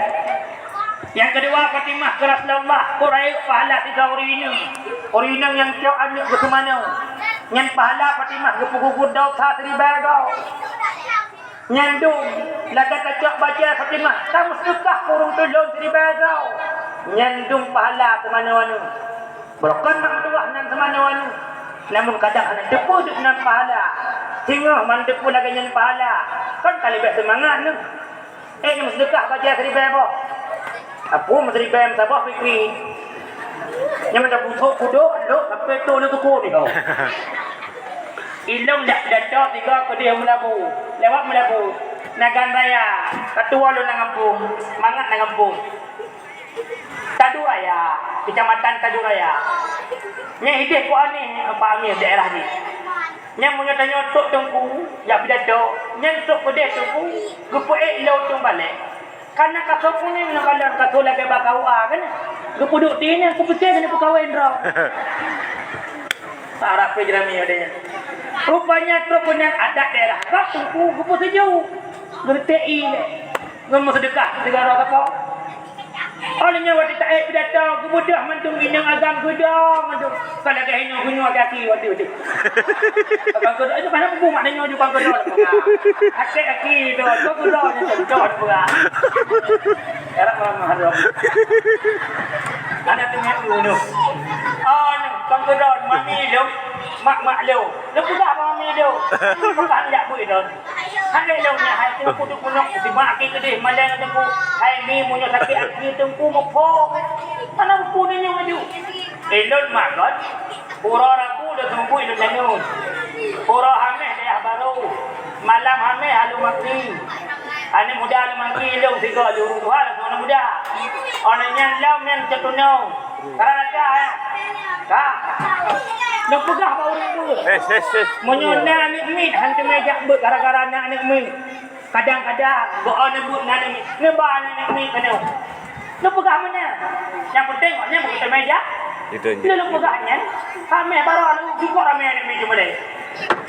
Nyang keudua, Fatimah keu Rasulullah, peue rayeuk pahala sidroe ureueng inong. Ureueng inong nyang cok aneuk geuseumanoe. Nyan pahala Fatimah geupeugugur desya siribèe goe. Nyan dum, lagée tacok bajée Fatimah, tameuseudeukah keu ureueng tulông siribèe goe. Nyan dum pahala seumanoe aneuk. Beurokon mak meutuwah nan seumanoe aneuk. Namun kadang hana teupeue dum nan pahala. Singoh man teupeue lagée nyan pahala. Kan ka leubeh seumangat neuh. Eh, nyang seudeukah bajée siribèe boh. Apu meusiribèe meusaboh pikri. Nyang meutabusôk kudok, lok sampoe tô lôn tuku ni. Oh. Ilôn jak pidato tiga keudeh Meulaboh. Lewat Meulaboh. Nagan Raya. Katuwoe lôn lam gampông. Mangat lam gampông. Tadu Raya. Kecamatan Tadu Raya. Nyan ideh ku aneh Pak Amir daerah jih. Nyan meunyoe tanyoe trok teungku, jak pidato, nyan trok keudeh teungku, geupeuék lôn teungku balek. Kana kasô kunéng ngon kalon kasô lagée bak K U A kan? Geupeuduek di nyan, kupike keuneuk peukawen droe. Arab pih jeurami wadée nyan. Rupanya trok keunan adat daerah, bak teungku geupeuseujuk. Geureutek ie lé. Ngon meuseudeukah sigoe droe sapo. Oh lheueh nyan watée taék pidato, geubeudôh mandum inong agam geudo mandum. Kon lagée inong geunyue gaki watée tu. Agam geudo, itu kan bubu mak nyoe juga geudo lah peugah. Até aki do, tu geudo nyoe contoh peugah. Harap malam haram. Ada tu nyak dulu. Oh, ni, kon geudo mami lom, mak-mak lom. Lôn peugah bak mami lôn. Peugah jak bui lôn. Hai lôn nyan hai teungku, teungku nyoe, simak aki keudeh malée ngon teungku. Hai mi, meunyoe sakét aki teungku muphom. Hana muphom nyoe laju. Eh, lôn mak lôn. Uroe Rabu lôn seumeubeuet lôn tanun. Uroe Hameh dayah barô. Malam Hameh alun maki. Aneuk muda alun maki lôn sigoe lôn ureueng tuha lôn aneuk muda. Óh lheueh nyan lom nyan cok tunong. Karena ada, ya. Ka. Neupeugah bak ureueng tu. Eh, eh, eh. Meunyoe na aneuk miet han teumé jak beuet gara-gara na aneuk miet. Kadang-kadang beuet aneuk miet, na aneuk miet, neuba aneuk miet keunoe. Neupeugah meunan. Nyang penting awak nyan beuet teumé jak. Itu je. Lôn peugah nyan, ramé baroe lalu jukok ramé aneuk miet jumeulee.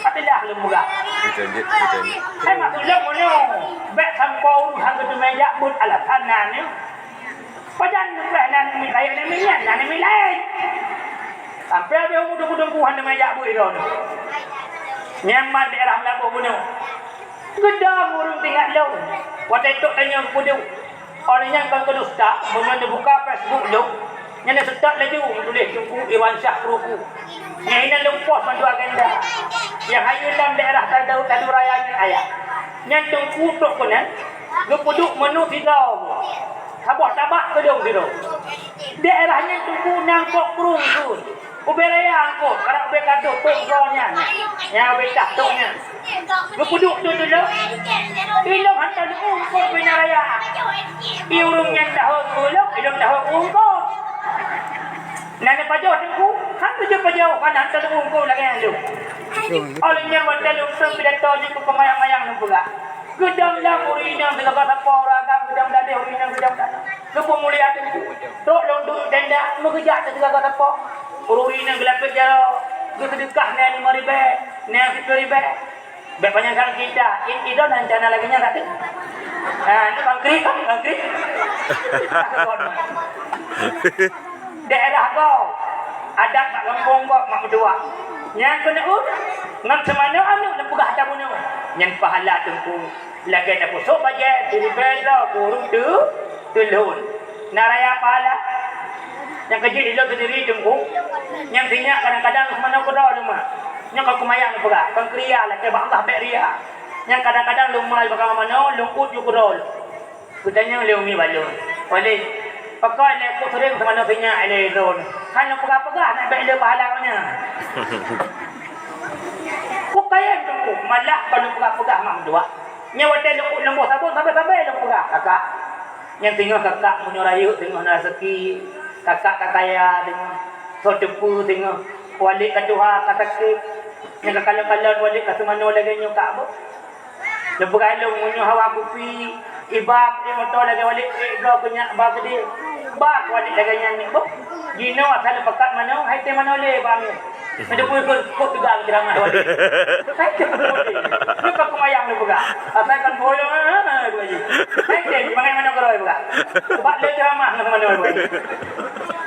Patulah lôn peugah. Itu je, itu je. Hai maksud lôn meunyoe, bèk sampoe ureueng han geuteumé jak beuet alasan na aneuk. Pajan leupah na aneuk miet rayeuk aneuk miet nyan, na aneuk miet laén. Sampoe habéh umu teungku-teungku han teumé jak beuet droeneuh. Nyan mat daerah Meulaboh bunoe. Geudong ureueng teuingat lôn. Watèe trok tanyoe geupeuduek. Óh lheueh nyan kon keuneuk seutôt, meunyoe neubuka Facebook lôn, nyan neuseutôt laju meutuléh Teungku Irwansyah Kruku. Nyan inan lôn poh mandum agenda. Nyang hayeue lam daerah Tadu, Tadu Raya nyan ayah. Nyan Teungku trok keunan, geupeuduek meunoe sidroe. Saboh tabak keudong sidroe. Daerah nyan Teungku na eungkôt krueng kheun. Ubé raya eungkôt, karap ubé gadôh tôk droe nyan. Nyang ubé cah tôk nyan. Geupeuduek tu dulu. Ilôn hantom eungkôt bina raya. I ureueng nyan dahôi keu lôn, ilôn dahôi eungkôt. Na neupajoh Teungku, han pajoh-pajoh, kan hantom eungkôt lagèe nyan lôn. Óh lheueh nyan watèe lôn seumeung pidato jih keu keumayang-mayang lôn peugah. Geudong lam ureueng inong sigoe sapo ureueng agam, geudong lam ureueng inong geudong lam. Geupeumulia Teungku. Trok lôn duek tenda, meugeujak teuh sigoe sapo. Ureueng inong geulapét jaroe, geuseudeukah nyan limong ribèe, nyan siplôh ribèe. Bèk panyang sang kita, in idon rencana lagèe nyan ka teuh. Ha, ni bangkri kan, bangkri. Daerah gob, adat bak gampông gob mak meutuah. Nyang keuneuk ngon seumanoe aneuk neupeugah ata bunoe. Nyan pahala Teungku. Lagèe tapeusôk bajèe, siribèe droe keu ureueng teu-, teulhôn. Na raya pahala. Nyang keujeuet ilôn seundiri Teungku. Nyang sinyak kadang-kadang seumanoe keudroe lôn ma. Nyoe kon keumayang neupeugah, kon keu ria, lakèe bak Allah bèk ria. Nyang kadang-kadang lôn ma bak manoe, lôn uet ju keudroe. Geutanyong lé umi bak lôn, "Walid, pakon lé ku seuring seumanoe sinyak lé droeneuh? Hana peugah-peugah nak bèk le pahala nyan." Kukayém Teungku, malah kon lôn peugah-peugah mak meutuah. Nyoe watèe lôn, lôn boh sabon sabe-sabe lôn peugah, "Kakak, nyan singoh kakak meunyoe rayeuk singoh na raseuki, kakak ka kaya singoh, soe teupeu singoh, Walid ka tuha ka sakét, nyan ka kalon-kalon Walid ka seumanoe lagèe nyoe kak beuh." Neupeugah lôn, meunyoe hawa kupi, iba peuet moto lagèe Walid, peuet droe keu nyak ba keudeh. Ba keu Walid lagèe nyan nyoe boh. Jinoe asai neupakat manoe, hai tém manoe lé ba miet. Neuteupeue keu kok teugang ceuramah Walid. Hai tém manoe lé. Nyoe ka keumayang neupeugah. Asai kon boh lôn, ha, ha, ha, Bu Haji. Hai tém, bangai manoe keudroe peugah. Bak lé ceuramah ngon manoe Bu Haji.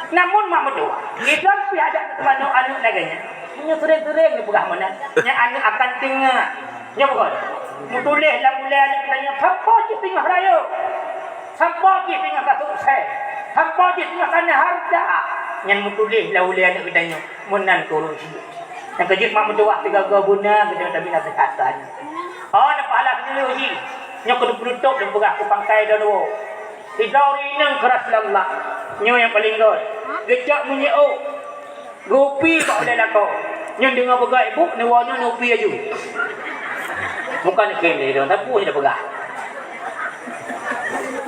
Namun mak meutuah, Islam pih adak manoe aneuk lagèe nyan. Meunyoe seuring-seuring neupeugah meunan, nyan aneuk akan teungoh. Nyoe bukon. Meutuléh lam ulèe aneuk geutanyoe, sampoe jih teungoh rayeuk. Sampoe jih teungoh ka sukses. Sampoe jih teungoh ka na hareuta. Nyan meutuléh lam ulèe aneuk geutanyoe. Meunan keu ureueng syik. Nyang keujeuet mak meutuwah sigoe-goe beuna geutanyoe tabri naseuhat keu aneuk. Oh, na pahala sileue jih. Nyoe keuneuk peunutôp lôn peugah keu pangkai droeneuh. Sidroe ureueng inong keu Rasulullah. Nyoe nyang paleng göt. Geucok minyeuk ôk. Geupi bak ulèe lakoe. Nyan deungoe peugah ibu, neuwoe nyoe neupi laju. Bukan kheun lé droe, tapi nyan peugah.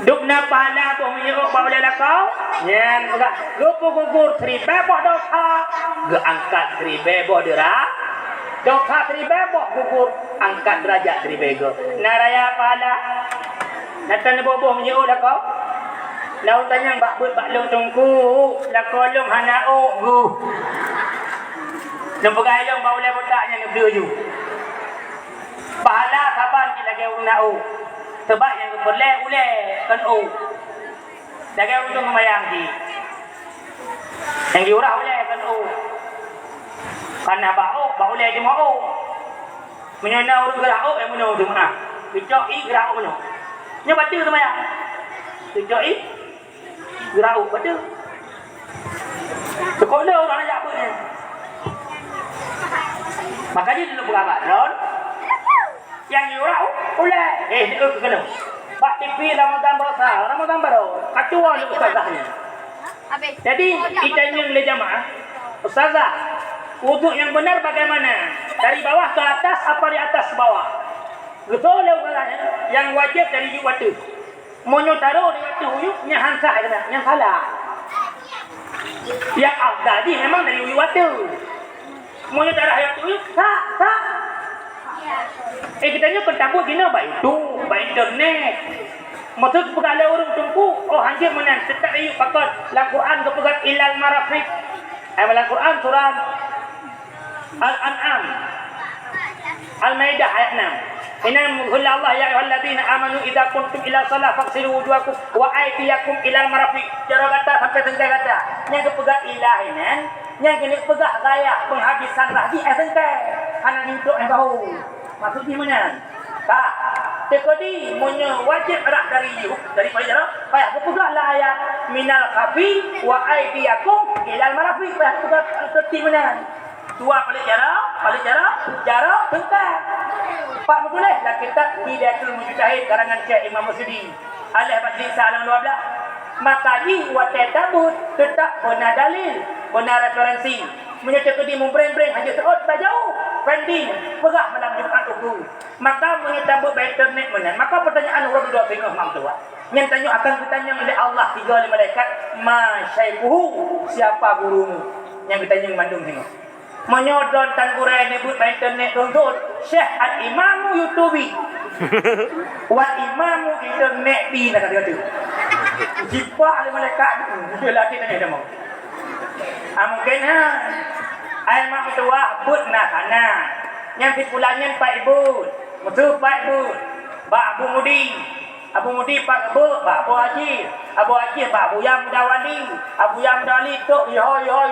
Dum na pahala boh minyeuk bak ulèe lakoe, nyan peugah, geupeugugur siribèe boh dosa, geuangkat siribèe boh deura-, dosa siribèe boh gugur, angkat deurajat siribèe goe. Na raya pahala. Nyan tan boh-boh minyeuk lakoe. Lalu tanyong bak beuet bak lôn Teungku, lakoe lôn hana ôk geuh. Lôn peugah ilôn bak ulèe buta nyan neubri laju. Pahala saban cit lagèe ureueng na ôk. Sabab nyang geupeureulèe ulèe kon ôk. Lagèe ureueng seumayang cit. Nyang jiurah ulèe kon ôk. Kana bak ôk, bak ulèe jimoe ôk. Meunyoe na ureueng geurah ôk, eh, meunyoe jeumaáh. Geucok ié geurah ôk meunyoe. Nyoe bateue seumayang. Geucok ié geurah ôk bateue. Sekolah ureueng jak beuet nyan. Maka jih lôn peugah bak droen. Nyang jiurah ôk, ulèe. Eh, di keunoe. Bak T V Ramadan Barosa, Ramadan Baroe. Ka tuwoe lé ustazah nyan. Jadi, itanyong lé jamaah, "Ustazah, wudhu yang benar bagaimana? Dari bawah ke atas apa di atas ke bawah?" Geutanyong lé ustazah nyan, nyang wajéb dari yup ateueh. Meunyoe taroh di ateueh yup, nyan han sah, nyan salah. Nyang afdal jih memang dari uyuek watèe. Meunyoe darah nyang tuyuek, sah, sah. Eh, geutanyoe kon tabuet jinoe bak YouTube, bak internet. Maksud peugah lé ureueng teungku, oh, hanjeuet meunan, teutap yue pakon. Lam Quran geupeugah ilal marafiq. Eh, lam Quran surah Al-An'am. Al-Maidah ayat enam. Inan geupeugah Allah, "Ya ayyuhalladzina amanu idza qumtum ila shalah faghsilu wujuhakum wa aydiyakum ilal marafiq." Jaroe gata sampai teungkai gata. Nyang geupeugah ilah inan, nyang geupeugah ghayah penghabisan rah jih eh teungkai. Hana jiudok eh bahu. Maksud jih meunan. Ka. Teukeudi meunyoe wajéb rah dari, dari payah jaroe, payah geupeugah lam ayat, "Minal khafi wa aydiyakum ilal marafiq." Payah geupeugah seperti meunan. Dua palék jaroe, palék jaroe, jaroe teungkai. Pat meutuléh lam kitab Bidayatul Mujtahid karangan Syekh Imam Masyudi. Aléh bak jilid sa lam dua blah. Maka jih watèe tabeuet teutap beuna dalil, beuna referensi. Meunyoe teukeudi meubreng-breng hana seuôt bak jauh, pending peugah malam Jumat ukeue. Maka meunyoe tabeuet bak internet meunan, maka peutanyaan uroe dudoe singoh mak meutuwah. Nyan tanyoe akan geutanyong lé Allah tiga lé malaikat, "Ma syaikhuhu, siapa gurumu?" Nyan geutanyong mandum singoh. Meunyoe droe tan gurèe neubeuet bak internet, droe thon, "Syekh al-Imamu Yutubi." "Wal Imamu Internet bi," na kata-kata. Jipak lé malaikat, dia lagi tanya sama. Ah, mungkin ha. Ai mak meutuwah beuet na sana. Nyang sipulan nyan pat beuet. Meusu pat beuet. Bak Abu Mudi. Abu Mudi pat beuet bak Abu Haji. Abu Haji bak Abu Yam Dawali. Abu Yam Dawali tok iho, iho,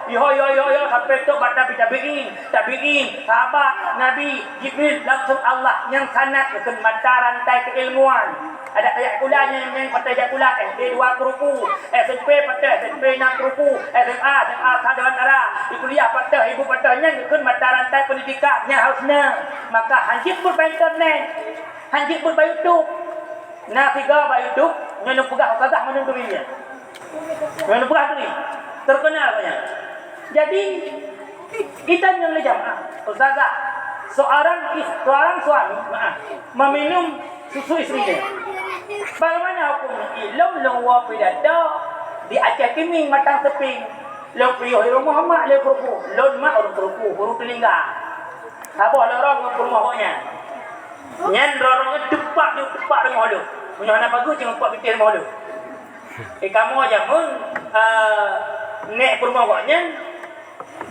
iho, sampai tok bak tabi-, tabi'in. Tabi'in, sahabat Nabi, Jibril, langsung Allah nyang sanad keu mata rantai keilmuan. Adak tajak sikula nyang, nyang patéh jak sikula, S D dua keu ruku, S M P patéh, S M P enam keu ruku, S M A, S M A sa dewan dara, di kuliah patéh, ibu patéh, nyan keu mata rantai pendidikan nyang harus na. Maka hanjeuet beuet bak internet, hanjeuet beuet bak YouTube. Na tiga bak YouTube, nyoe neupeugah ustazah mandum turi nyan. Nyoe neupeugah turi. Terkenal banyak. Jadi, kita nyang lé jamaah, ustazah, seorang is-, seorang suami, maaf, meminum susu istrinya. Bagaimana hukumnya? Ilom lôn woe pidato di Aceh Timing, Matang Seping. Lôn piôh di rumoh mak lé keu ruku. Lôn mak ureueng keu ruku, keu ruku Lingga. Saboh lorong ngon peurumoh gobnyan. Nyan rorong nyan teumpat nyoe, teumpat rumoh lôn. Meunyoe hana pageue, cuma teumpat bintéh rumoh lôn. Eh, kamoe jameun, eh, nèk peurumoh gobnyan,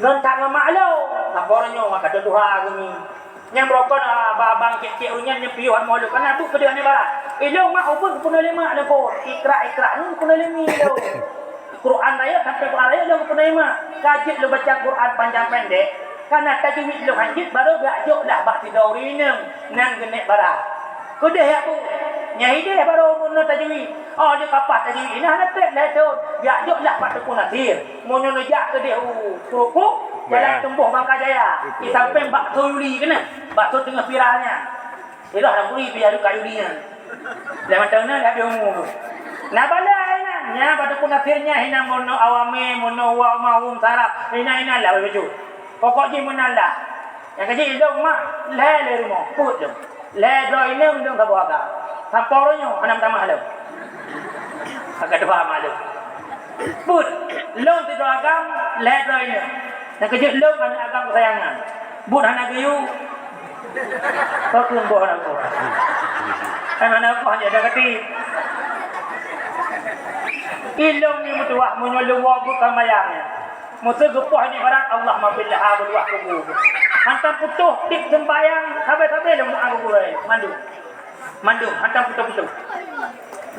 ngon that ngon mak lôn. Saboh nyoe, maka tuha geuh nyan. Nyang beurokon, ah, abang-abang cék-cék ureueng nyan, nyang piôh rumoh lôn. Kana beuh keudeh nibak barat. Ilôn mak ubeuet geupeuna lé mak lôn phôn. Ikrak-ikrak nyoe geupeuna lé mi lôn. Quran rayeuk sampai Quran rayeuk lôn geupeuna lé mak. Ka jeuet lôn baca Quran panjang pendek. Kana tajwid lôn hanjeuet, barô geujok lah bak sidroe ureueng inong nan geunèk barat. Keudeh jak beuet. Nyang ideh barô meunoe tajwid. Oh, lheueh kapah tajwid, inan hana trép lhèe thôn. Geujok lah bak Teungku Nasir. Meunyoe neujak keudeh u Krukuk, jalan Tumbuh Bangka Jaya. Di sampéng bakso Yuli keunan. Bakso teungoh viral nyan. Ilah lam buri pih adu kayu dia. Dah mantong na dah habis umur tu. Na bala inan, nya batu pun akhirnya hina mono awame, mono wa mahum sarap. Ina ina lah baju. Pokok jih meunan lah. Nyang kaji ilong mak, lhèe lé rumoh, put dong. Lhèe droe inong dong saboh agam. Sampoe uroe nyoe hana meutamah lom. Agak tuha mak lom. Put, lôn sidroe agam, lhèe droe inong. Nyang keujeuet lôn aneuk agam keusayangan. Buet hana geuyue. Pakon boh hana boh. Kan hana boh hana ada kati. Ilong ni meutuah meunyoe lôn woe buet ka mayang nyan. Meuseu geupoh ni barat Allah mabil ha beuluah kubu. Hantam putôh tiep seumbayang sabe-sabe lôn meu'ah gurée mandum. Mandum, hantom putôh-putôh.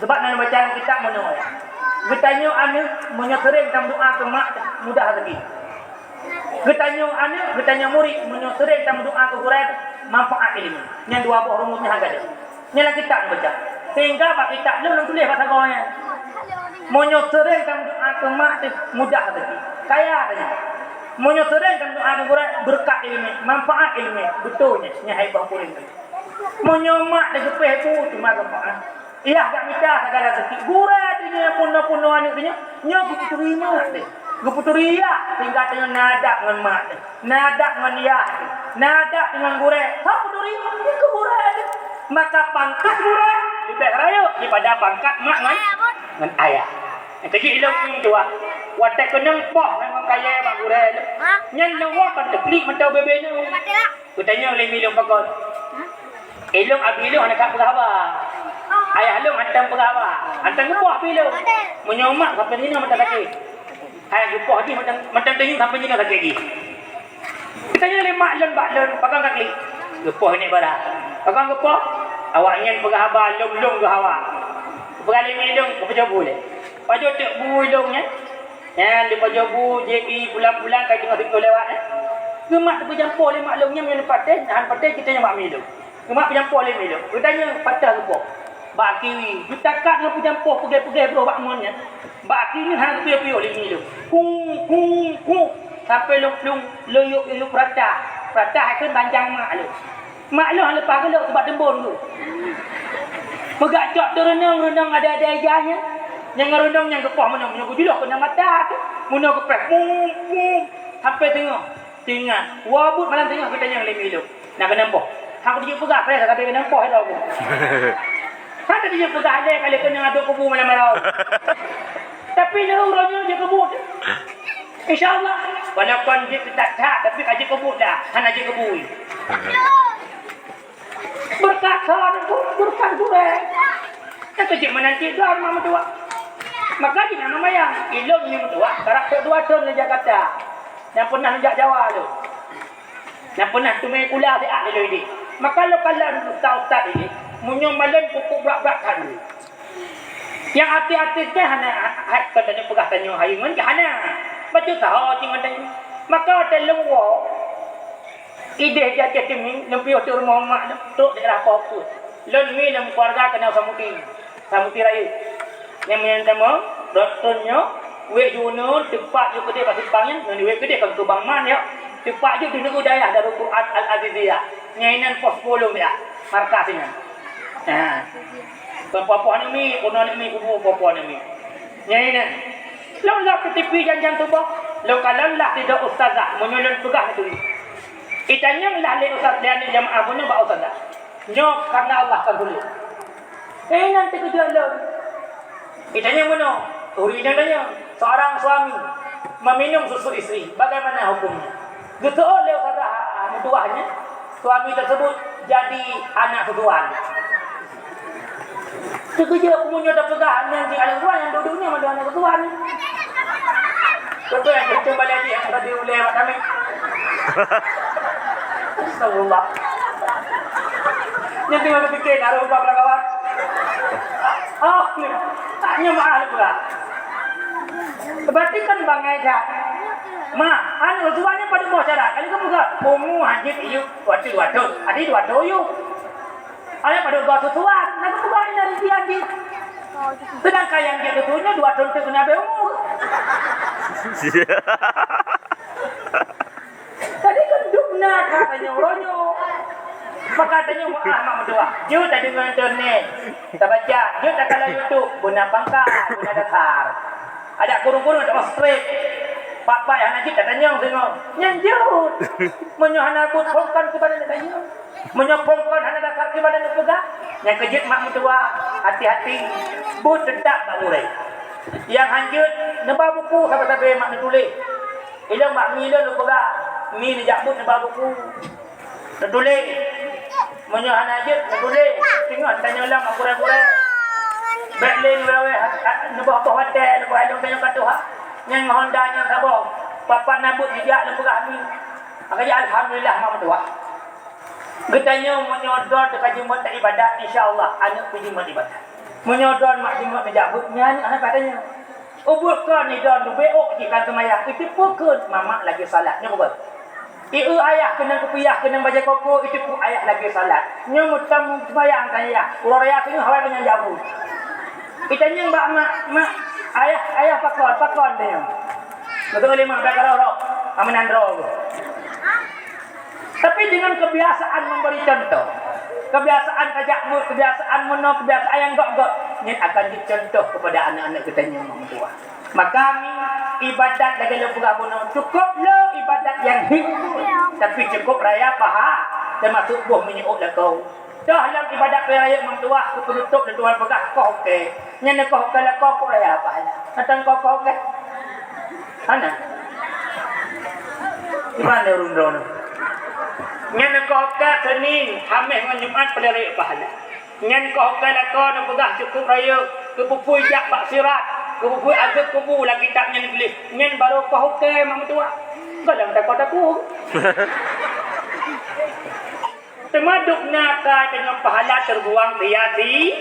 Sebab na neubaca lam kitab meunoe, geutanyoe aneuk meunyoe seuréng tameudoa keu mak, mudah rezeki. Geutanyoe aneuk, geutanyoe murit meunyoe seuréng tameudoa keu gurée, manfaat ileumèe. Nyan dua boh rumus nyan gadôh. Nyan lam kitab neubaca. Sehingga bak kitab lôn, lôn tuléh bak sagoe nyan. Meunyoe seuréng tameudoa keu mak teuh, mudah rezeki. Kaya tanyoe. Meunyoe seuréng tameudoa keu gurée, beureukat ileumèe, manfaat ileumèe. Beutôi nyan, nyan hai boh kureueng teuh. Meunyoe mak teugeupéh bu teuma gampang. Yah jak mita sagala seukik. Gurée teuh nyoe peunoh-peunoh aneuk teuh nyoe, nyoe geupeuturi mak teuh. Geupeuturi yah, sehingga tanyoe na adab ngon mak teuh. Na adab ngon yah teuh. Na adab ngon gurée. Soe peuturi? Nyan keuh gurée teuh. Maka pangkat gurée leubeh rayeuk daripada pangkat mak ngon, ngon ayah. Nyang keujeuet ilong tuha. Watèe keunong poh ngon kayèe bak gurèe lôn. Nyan lôn woe kon teuklik mantong bebe nyoe. Geutanyong lé mi lôn pakon. Ilôn abi lôn hana that peugah haba. Ayah lôn hantom peugah haba. Hantom geupoh abi lôn. Meunyoe mak sampoe jinoe mantong sakét. Hai geupoh jih mantong, mantong teungoh sampoe jinoe sakét jih. Geutanyong lé mak lôn bak lôn, pakon ka klik? Geupoh nèk bara. Pakon geupoh? Awaknyan peugah haba lôn-lôn geuhawa. Peugah lé mi lôn, geupajoh bu lé. Pajoh teuk bu lôn nyan. Nyan dipajoh bu, jép ié bulan-bulan ka teungoh siplôh lewat, eh. Geumat teupeujampôh lé mak lôn nyan, meunyoe patéh, hana patéh, geutanyoe bak mi lôn. Geumat peujampoh lé mi lôn. Geutanyong, patéh geupoh. Bak kiwi, geutakat ngon peujampoh peugèh-peugèh broh bak mon nyan. Bak kiwi hana geupiôh-piôh lé mi lôn. Kung, kung, kung. Sampoe lôn plueng, lôn yôk-yôk peuratah. Peuratah kheun banjang mak lôn. Mak lôn leupah geulok bak teumbon tu. Peugah cok teureunong-reunong ada-ada ija nyan. Nyang reunong nyang geupoh meunong, meunyoe geujulôh keunan mata tu. Meunong geupéh, mum, mum. Sampoe teungoh. Teuingat, woe buet malam teungoh geutanyong lé mi lôn. Na keunong poh? Hana kujeuet peugah, padahai ka sabé keunong poh, ya Allah. Hana kujeuet peugah, lé kali keunong ateueh kubu malam-malam. Tapi lé uroe nyoe jeuet keu buet. Insya Allah, walaupun jeuet that-that, tapi ka jeuet keu buet dah. Hana jeuet keu bui. Beureukat that, beureukat gurèe. Nyang keu jeuet meunan cit droe mak meutuah. Maka jih na meumayang, ilôn nyoe meutuah, karab trok dua thon lé Jakarta. Nyang peunah jak Jawa lôn. Nyang peunah teumé kula siat lé lôn idéh. Maka lôn kalon ustaz-ustaz idéh, meunyoe malon pukuk brat-brat that lôn. Nyang até-até teuh hana, hai, kon tanyoe peugah tanyoe hayeue ngon jih hana. Bacut saho cit ngon tanyoe. Maka watèe lôn woe, idéh jak Ceuteumi, lôn piôh teuk rumoh mak lôn, trok daerah Poh Peuet. Lôn mi lôn keuluwarga keunoe Samudi, Samudi Rayeuk. Nyang meunan tamong, rot thon nyoe, wék ju uneun, teupat ju keudéh bak simpang nyan, ngon wék keudéh kon keubang man nyoe. Teupat ju di nanggroe dayah Darul Quran Al Aziziyah. Nyan inan pos sepuluh ya, markas nyan. Ha. Kon poh-poh aneuk miet, bunoe aneuk miet kubu poh-poh aneuk miet. Nyan inan. Lôn lak keu T V jan-jan tuboh, lôn kalon lah sidroe ustazah, meunyoe lôn peugah neuturi. Itanyong lah lé ustaz, lé aneuk jamaah bunoe bak ustazah. Nyoe karena Allah ka geutuléh. Eh, nyan teukeujot lôn. Itanyong bunoe, ureueng inong tanyong, seorang suami meminum susu istri, bagaimana hukumnya? Geuseuôt lé ustazah meutuah nyan, suami tersebut jadi anak susuan. Teukeujot meunyoe tapeugah nyan jih aneuk susuan, nyang duek-duek nyan mandum aneuk susuan. Beutôi nyang kenceng balèe jih nyang tadi ulèe bak kami. Astagfirullah. Nyan teungoh tapiké, na rôh ubak lam kawan. Oh, ni. Tak nyoe maah lé pula. Berarti kan bangai that. Ma, aneuk susuan nyan padub boh cara. Kali ka peugah, umu hanjeuet yub, watèe dua thon. Adi dua thon yub. Aneuk padub boh susuan, na geupeugah inan rintian jih. Seudangkan nyang jeuet keu nyoe dua thon teuk keuneuk habéh umu. Jadi kan dum na that tanyoe uroe nyoe. Maka tanyoe meu'ah mak meutuah. Jeuet tadeungoe internet, tabaca, jeuet takalon YouTube, beuna pangkat, beuna dasar. Adak kurung-kurung deungoe straight. Pat-pat hana jeuet tatanyong deungoe. Nyan jeuet. Meunyoe hana buet phôn kon kiban neutanyong. Meunyoe phôn kon hana dasar kiban neupeugah, nyang keu jeuet mak meutuah, hati-hati, buet teutap bak gurèe. Nyang hanjeuet, neuba buku sabe-sabe mak neutuléh. Ilôn bak mi lôn neupeugah, mi neujak buet neuba buku. Neutuléh. Meunyoe hana jeuet, neutuléh. Teungoh tanyoe lam bak gurèe-gurèe. Bèk lé neuwèh-wèh, neuboh-boh watèe, neuboh ilôn tanyoe ka tuha. Nyang Honda nyang saboh. Pat-pat na buet neujak neupeugah mi. Maka jih alhamdulillah mak meutuah. Geutanyoe meunyoe droe teuka jimat ibadat, insya Allah aneuk pih jimat ibadat. Meunyoe droe mak jimat meujak buet, nyan aneuk pih tanyoe. Ubeut kon idon ubé ôk jih kan seumayang, iteupeue kheun mamak lagèe salat. Nyoe beugöt. Ieu ayah keunong kupiah, keunong bajèe koko, iteupeue ayah lagèe salat. Nyoe meutam seumayang kan yah. Uroe raya singoh awai meunyan jak buet. Itanyong bak mak, "Mak, ayah, ayah pakon, pakon?" Tanyong. Beutôi lé mak, bèk ka roh-roh. Aman nyan droe. Tapi dengan kebiasaan memberi contoh, kebiasaan tajak buet, kebiasaan meunoe, kebiasaan nyang göt-göt, nyan akan jicontoh kepada aneuk-aneuk geutanyoe nyang meutuah. Maka ibadat lagèe lôn peugah bunoe, cukup le ibadat nyang hit, tapi cukup raya paha, teumasuk boh minyeuk lakoe. Toh lam ibadat raya meutuah, keu peunutôp lôn tuan peugah, koh ukèe. Nyan koh ukèe lakoe, kok raya pahala. Mantong koh, koh ukèe. Hana. Di mana ureuëng droeneuh? Nyan koh ka Senin, Hamis ngon Jumat peuleurék pahala. Nyan koh ka lakoe neupeugah cukup rayeuk, keupeupui jak bak sirat, keupeupui azeueb kubu lam kitab nyan tuléh. Nyan barô koh ukée mak meutuwah. Gohlom takot aku. Teuma dubna ka deungon pahala teubuang sia-si,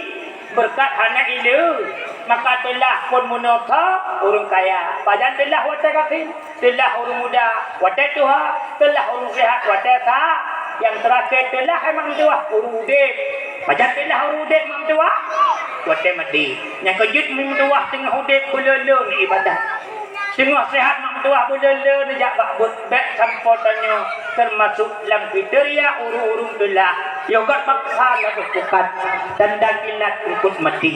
beureukat hana ileue. Maka teulah phon meunoe tho ureuëng kaya. Pajan teulah watée gasien, teulah ureuëng muda watée tuha, teulah ureuëng seuhat watée sa. Nyang teurakhé teulah hai mak meutuwah ureuëng udeb. Pajan teulah ureuëng udeb mak meutuwah? Watée maté. Nyang keujeuet mak meutuwah teungoh udeb beuleu-leu ibadat. Teungoh seuhat mak meutuwah beuleu-leu neujak bak beuet, bék sampoe tanyoe teumasuk lam kriteria ureuëng-ureuëng teulah. Yoh göt paksa lam pukat, tanda kilat eungkot maté.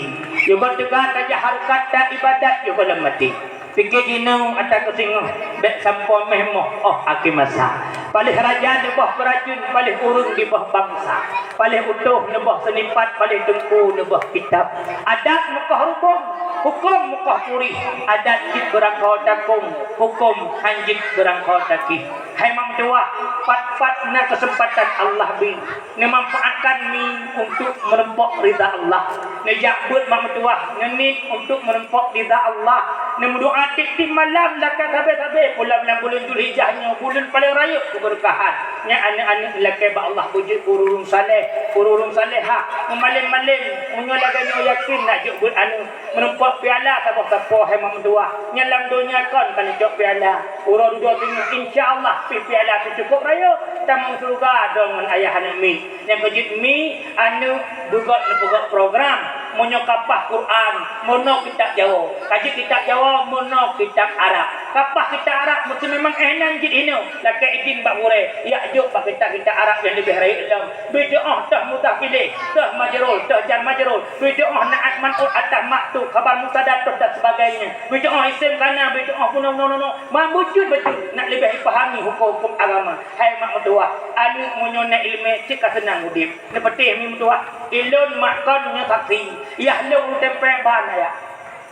Yoh göt teuga tajak hareukat dan ibadat yoh gohlom maté. Pike jinoe ata keusingoh, bék sampoe méh moh óh akhé masa. Paléh raja neuboh peurajuen, paléh ureuëng diboh bansa. Paléh utôh neuboh seunipat, paléh teungku neuboh kitab. Adat meukoh rubông, hukôm meukoh purih. Adat jeuet beurangko takong, hukôm han jeuet beurangko takih. Hai mak meutuwah, pat-pat na keuseumpatan Allah bri, neumanfaatkan mi untuk meureumpok rida Allah. Neujak beuet mak meutuwah, neuniet untuk meureumpok rida Allah. Neumeudoá tieb-tieb malam lakée sabe-sabe, pulam lam buleuen Zulhijjah nyoe, buleuen paleng rayeuk keubeureukahan. Nyan aneuëk-aneuëk lakée bak Allah beujeuet ureuëng saleh, ureuëng salehah. Meumalem-malem, meunyoe lagée nyoe yakin nak jeuet beuet aneuëk, meureumpok piala saboh sapo hai mak meutuwah. Nyan lam donya kon ka neucok piala. Uroe dudoe teungoh, insya Allah, pih piala teucukôp rayeuk. Tamong syeuruga droe ngon ayah aneuëk miet. Nyang keujeuet mi, aneuëk beugöt neupeugöt program. Meunyoe ka paih Quran, meunoe kitab Jawoe. Ka jeuet kitab Jawoe, meunoe kitab Arab. Ka paih kitab Arab, meusti memang éh nan jeuet hinoe. Lakée idin bak gurée, yak jok bak kitab-kitab Arab nyang leubeh rayeuk lom. Beudoh toh mutah piléh, toh majrul, toh jar majrul. Beudoh naat man'ut, atah maktub, khabar mubtada toh dan sebagainya. Beudoh isim kana, beudoh bunoe-bunoe. Man bacut-bacut nak leubeh ipahami huköm-huköm agama. Hai mak meutuwah, aneuëk meunyoe na iéleumé cit ka seunang udeb. Neupeuteh mi meutuwah, ilôn mak kon nyoe saksi, yah lôn ureuëng teumpée ban ayah.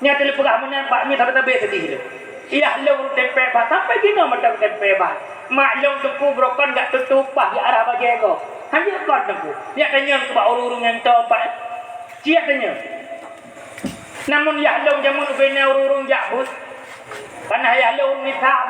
Nyan teupeugah meunan bak mi sabe-sabe seudeh lôn. Yah lôn ureuëng teumpée ban, sampai jinoe mantong teumpée ban. Mak lôn teungku beurokon jak tutoe upah di arah bajée gob. Hana kon teungku. Nyak tanyong keu bak ureuëng-ureuëng nyang toe pat. Ciyak tanyong. Namun yah lôn jameun ubena ureuëng-ureuëng jak beuet. Kana yah lôn ureuëng itam.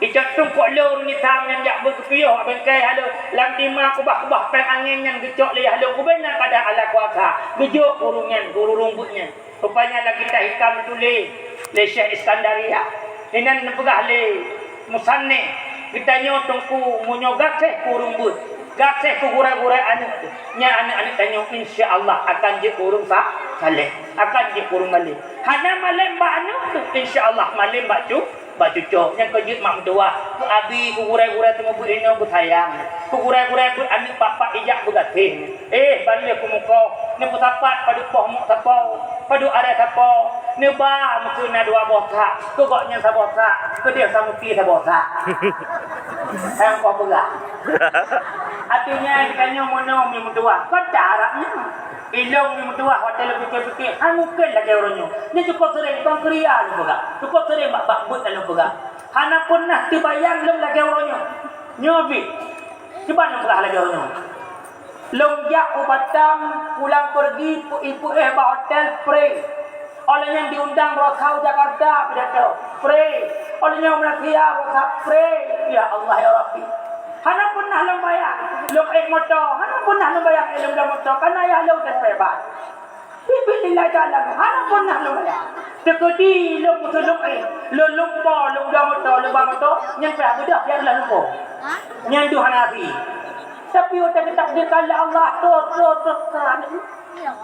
Icok tungkok lôn ureuëng itam nyang jak beuet keupiôh bak bengkai halo lam tima kubah-kubah péng angén nyang geucok lé yah lôn ubena pada Allah kuasa. Geujok ureuëng nyan, ureuëng beuet nyan. Rupanya lam kitab hikam tuléh lé Syekh Iskandariah. Inan neupeugah lé musannif, geutanyoe teungku meunyoe gaséh keu ureuëng beuet, gaséh keu gurée-gurée aneuëk teuh, nyan aneuëk-aneuëk tanyoe insya Allah akan jeuet ureuëng sa-, saleh, akan jeuet ureuëng malém. Hana malém bak aneuëk teuh, insya Allah malém bak cu-, bak cucoe. Nyang keujeuet mak meutuwah, keu abi, keu gurée-gurée teumeubuet inoe beusayang. Keu gurée-gurée beuet aneuëk bapak ijak beugaséh. Eh, ban lheueh peumukoh, neupeusapat padub poh mok sapo, padub arée sapo, neuba meukeuna dua boh sak, keu gobnyan saboh sak, keudeh samuti saboh sak. Nyang poh peugah. Artinya, geutanyoe meunyoe mi meutuwah, kon cara nyan. Ilôn mi meutuwah, watée lôn pike-pike, han mungken lagée uroe nyoe. Nyoe cukup seuréng, kon keuria lôn peugah. Cukup seuréng bak, bak beuet lôn peugah. Hana peunah teubayang lôn lagée uroe nyoe. Nyoe bit. Cuba lôn peugah lagée uroe nyoe. Lôn jak u Batam, pulang peurgi, peu-, ipeuéh bak hotel, free. Óh lheueh nyan diundang Rosa u Jakarta, pidato, free. Óh lheueh nyan u Malaysia, Rosa, free. Ya Allah, ya Rabbi. Hana peunah lôn bayang lôn ék moto, hana peunah lôn bayang lôn blah moto, kana yah lôn teumpée ban. Bit-bit lillahi ta'ala, hana peunah lôn bayang. Teukeudi lôn meuteuleueng, lôn lumpoe, lôn blah moto, lôn blah moto, nyan payah beudôh, biar lôn lumpoe. Nyan deuh hana api. Tapi watée geutakdirkan lé Allah, troh, troh, troh, troh.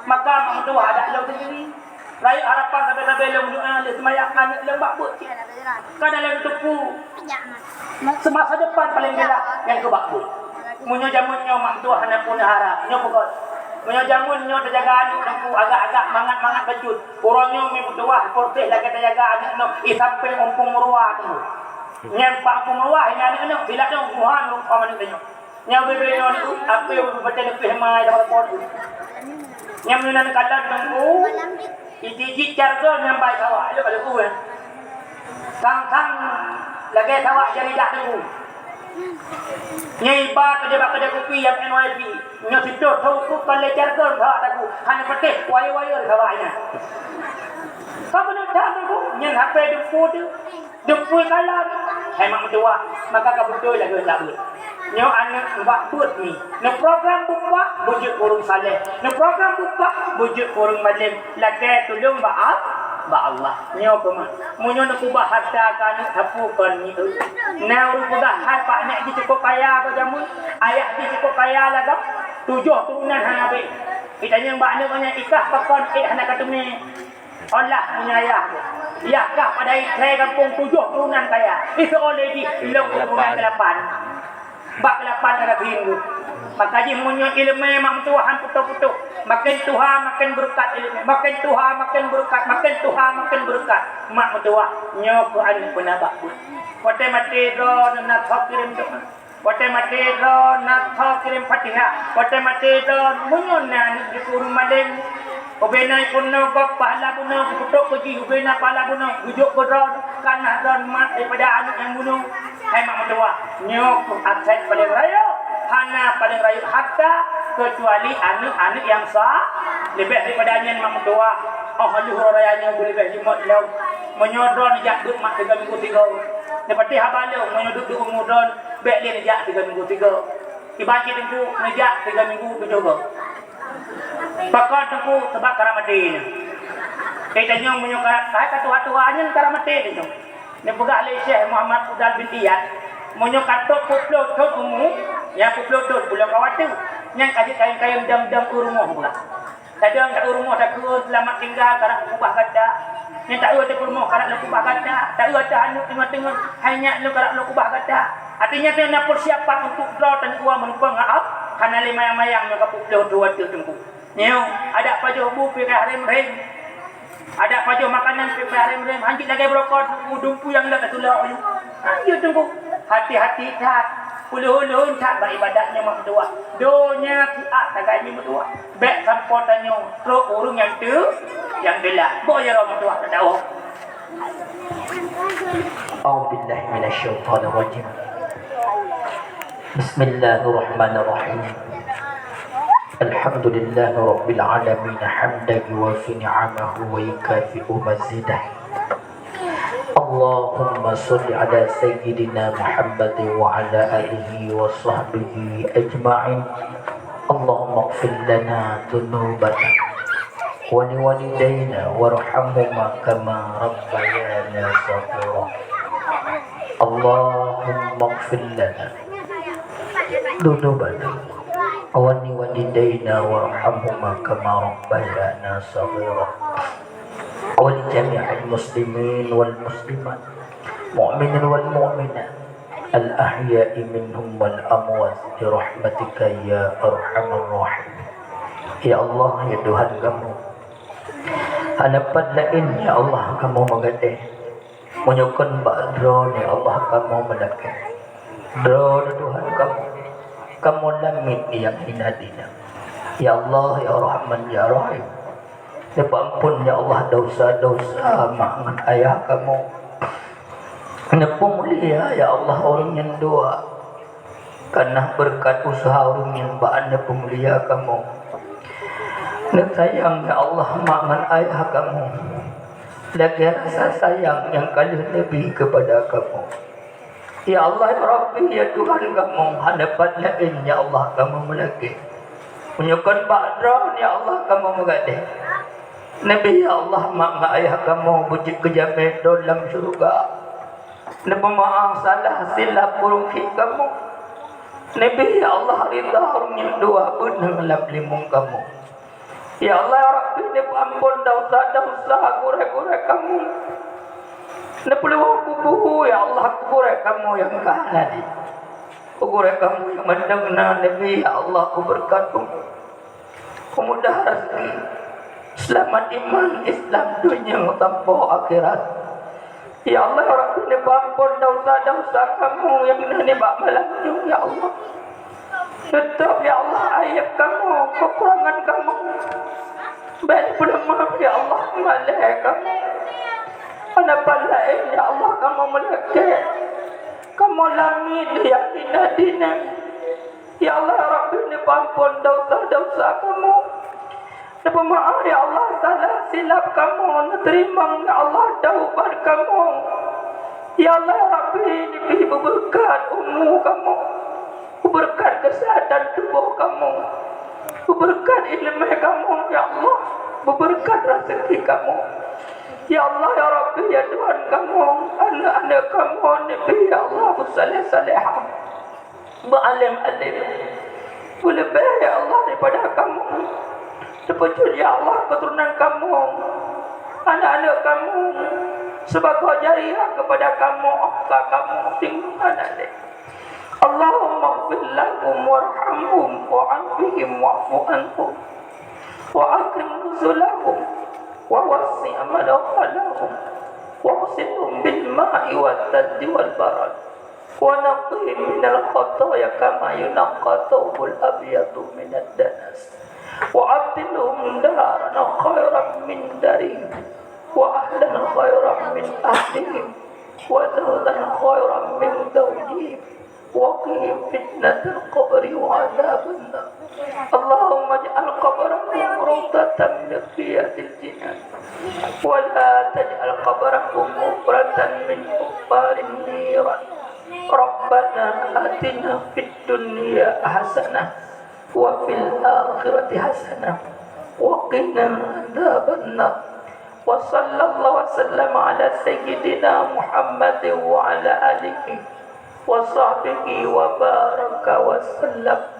Maka mak meutuwah adak lôn sendiri. Rayeuk harapan sabe-sabe lôn meudoa lé seumayang aneuëk lôn bak beuet. Kana lôn teupeu. Seumasa depan paleng galak nyang keu bak beuet. Meunyoe jameun nyoe mak meutuwah hana peue neuharap, nyoe peugöt. Meunyoe jameun nyoe teujaga aneuëk teungku agak-agak mangat-mangat bacut. Uroe nyoe mi meutuwah peureuteh lagée teujaga aneuëk nyoe i sampéng umpung meuruwa teungku. Nyan pak umpung meuruwa nyan aneuëk nyoe, silat nyoe Tuhan rupa maneuëk tanyoe. Nyang bebe nyoe ni, ape beutôi leupeh mai dah pon. Nyang meunan kalon teungku, iji-iji cargo nyang bai sawah, leuh ka leuh. Sang-sang lagèe sawak jari dak teungku. Nyang iba keudeh bak keudeh kupi nyang N Y P. Nyoe sitoh thô ku kon lé jargon sawak teungku. Hana patéh wayeu-wayeu sawak nyan. Ka beuneuh that teungku, nyan H P dumpeue teuh. Dumpeue kalon. Hai mak meutuwah, maka ka beutôi lagèe sabeuet. Nyoe aneuk bak beuet ni. Neuprogram bupah, beujeuet ureueng saleh. Neuprogram bupah, beujeuet ureueng malém. Lakèe tulông bak Al-, bak Allah. Nyoe keuh mak. Meunyoe neukeubah hareuta keu aneuk sapeue kon ngieng. Na ureueng peugah hai pak nek jih cukôp kaya bak jameun, ayah jih cukôp kaya lagak, tujoh turonan hana habéh. Itanyong bak aneuk nyan ikah pakon ék hana ka teumé. Olah meunyoe ayah, yah kah padahai kaya gampông tujoh turonan kaya. Isoe lé jih lôn turonan keulapan. Bak keulapan ada seuhinggu. Maka jih meunyoe ileumèe mak meutuwah han putôh-putôh. Maken tuha maken beureukat ileumèe. Maken tuha maken beureukat, maken tuha maken beureukat. Mak meutuwah, nyoe keuh aneuk beuna bak buet. Watèe maté droeneuh na tho kirém doa. Watèe maté droeneuh na tho kirém Fatihah. Watèe maté droeneuh meunyoe na aneuk jih keu ureueng malém. Ubena peunoh gob pahala bunoe geupeutrok keu jih, ubena pahala bunoe geujok keu droeneuh, ka na droeneuh mat daripada aneuk nyang bunoe. Hai mak meutuwah, nyoe keuh aset paleng rayeuk, hana paleng rayeuk hareuta keucuali aneuk-aneuk nyang sa-, leubeh daripada nyan mak meutuwah. Óh lheueh raya nyoe beuleubeh jimot lom. Meunyoe droeneuh jak beuet mak tiga minggu tiga, neupatéh haba lom meunyoe duek-duek umu droeneuh, bèk lé neujak tiga minggu tiga. Iban cit teungku neujak tiga minggu tujoh goe. Pakon teungku, sabab karab maté nyan. Keu tanyoe meunyoe karab, hai ka tuha-tuha nyan karab maté tanyoe. Neupeugah lé Syekh Muhammad Fudal bin Iyad, meunyoe ka trok peuet ploh thon umu, nyan peuet ploh thon buleuen ka watèe, nyan ka jeuet kayém-kayém dam-dam u rumoh peugah. Kadang ka u rumoh takheun seulamat tinggal, karab lôn keubah gata. Nyan taeu teuh peurumoh karab lôn keubah gata. Taeu teuh aneuk teungoh-teungoh, hai nyak lôn karab lôn keubah gata. Artinya, na persiapan untuk droe tanyoe meureumpok ngon Allah, hana lé mayang-mayang nyoe ka peuet ploh thon watèe teungku. Nyoe, adak pajoh bu pih ka harém-rém. Adak pajoh makanan pih ka harém-rém. Hanjeuet lagèe beurokot, bu dumpeue nyang lôn tatulak nyoe. Hanjeuet teungku. Hati-hati that. Ulôn-ulôn that bak ibadat nyoe mak meutuwah. Donya siat tagai nyoe meutuwah. Bèk sampoe tanyoe trok ureueng nyang teu-, nyang teulat. Boh jaroe meutuwah teudaoh. أعوذ بالله من الشيطان الرجيم. بسم الله الرحمن الرحيم. الحمد لله رب العالمين حمدا يوافي نعمه ويكافئ مزيده. اللهم صل على سيدنا محمد وعلى آله وصحبه أجمعين. اللهم اغفر لنا ذنوبنا ولوالدينا وارحمهما كما ربيانا صغيرا. اللهم اغفر لنا ذنوبنا ولوالدينا وارحمهما كما ربيانا صغيرا. ولجميع المسلمين والمسلمات، مؤمنين والمؤمنات، الأحياء منهم والأموات برحمتك يا أرحم الراحمين. Ya Allah, ya Tuhan kamoe, hana pat laén, ya Allah, kamoe meugadée. Meunyoe kon bak Droeneuh, ya Allah, kamoe meulakée. Droeneuh Tuhan kamoe, kamoe lamiet nyang hina dina. Ya Allah, ya Rahman, ya Rahim, neupeuamphon, ya Allah, desya-desya mak ngon ayah kamoe. Neupeumulia, ya Allah, ureuëng nyang dua. Kareuna beureukat useuha ureuëng nyan bak neupeumulia kamoe. Neusayang, ya Allah, mak ngon ayah kamoe lagée rasa sayang nyang ka lheueh neubi keupada kamoe. Ya Allah, ya Rabbi, ya Tuhan kamoe, hana pat laén, ya Allah, kamoe meulakée. Meunyoe kon bak Droeneuh, ya Allah, kamoe meugadée. Neubi, ya Allah, mak ngon ayah kamoe beujeuet keu jamé Droeneuh lam syeuruga. Neupeumeuáh salah silap ureuëng khiek kamoe. Neubi, ya Allah, rida ureuëng nyang dua beuneueng lam limong kamoe. Ya Allah, ya Rabbi, neupeuamphon desya-desya gurée-gurée kamoe. Neupeuleubeh kubu, ya Allah, keu gurée kamoe nyang ka hana di. Keu gurée kamoe nyang mantong na, neubi, ya Allah, keu beureukat kamoe. Peumudah raseuki, seulamat iman, Islam, donya, sampoe akhirat. Ya Allah, ya Rabbi, neupeuamphon desya-desya kamoe nyang na nibak malam nyoe, ya Allah. Tutob, ya Allah, aieb kamoe, keukurangan kamoe. Bèk neupeuleumah, ya Allah, malée kamoe. Napa laén, ya Allah, kamoe meulakée, kamoe lamiet, ya Allah, dina-dina. Ya Allah, ya Rabbi, neupeuampon desya-desya kamoe. Neupeumaáh, ya Allah, salah silap kamoe. Neuteurimong, ya Allah, taubat kamoe. Ya Allah, ya Rabbi, neubri beubeureukat umu kamoe. Beubeureukat keuseuhatan tuboh kamoe. Beubeureukat iéleumé kamoe, ya Allah. Beubeureukat raseuki kamoe. Ya Allah, ya Rabbi, ya Tuhan kamoe, aneuk-aneuk kamoe neubri, ya Allah, beusaléh-saléhah, beualém-além, beuleubeh, ya Allah, daripada kamoe. Teupeujeuet, ya Allah, keuturonan kamoe, aneuk-aneuk kamoe, sibagoe jariah keupada kamoe, ka kamoe tinggai aneuk. Allahumma ighfir lahum warhamhum wa'afihim wa'fu anhum wa akrim nuzulahum wa wassi' madkhalahum waghsilhum bil ma'i wat thalji wal barad wa naqqihim minal khataya kama yunaqqa thawbul abyadu minad danas wa abdilhum daran khairan min darihim wa ahlan khairan min ahlihim wa zawjan khairan min zawjihim wa qihim fitnatal qabri wa adzaban nar. Allahumma ij'al qabrahum rawdatan min riyadil jinan wa la taj'al qabrahum hufratan min hufarin niran. Rabbana atina fid dunya hasanah wa fil akhirati hasanah wa qina adzaban nar. Wa sallallahu wa sallam ala sayyidina Muhammadin wa ala alihi wa sahbihi wa baraka wa sallam.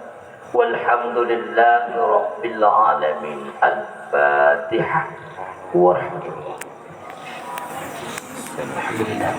Walhamdulillahi rabbil alamin. Al-Fatihah. Warahmatullahi. Alhamdulillah.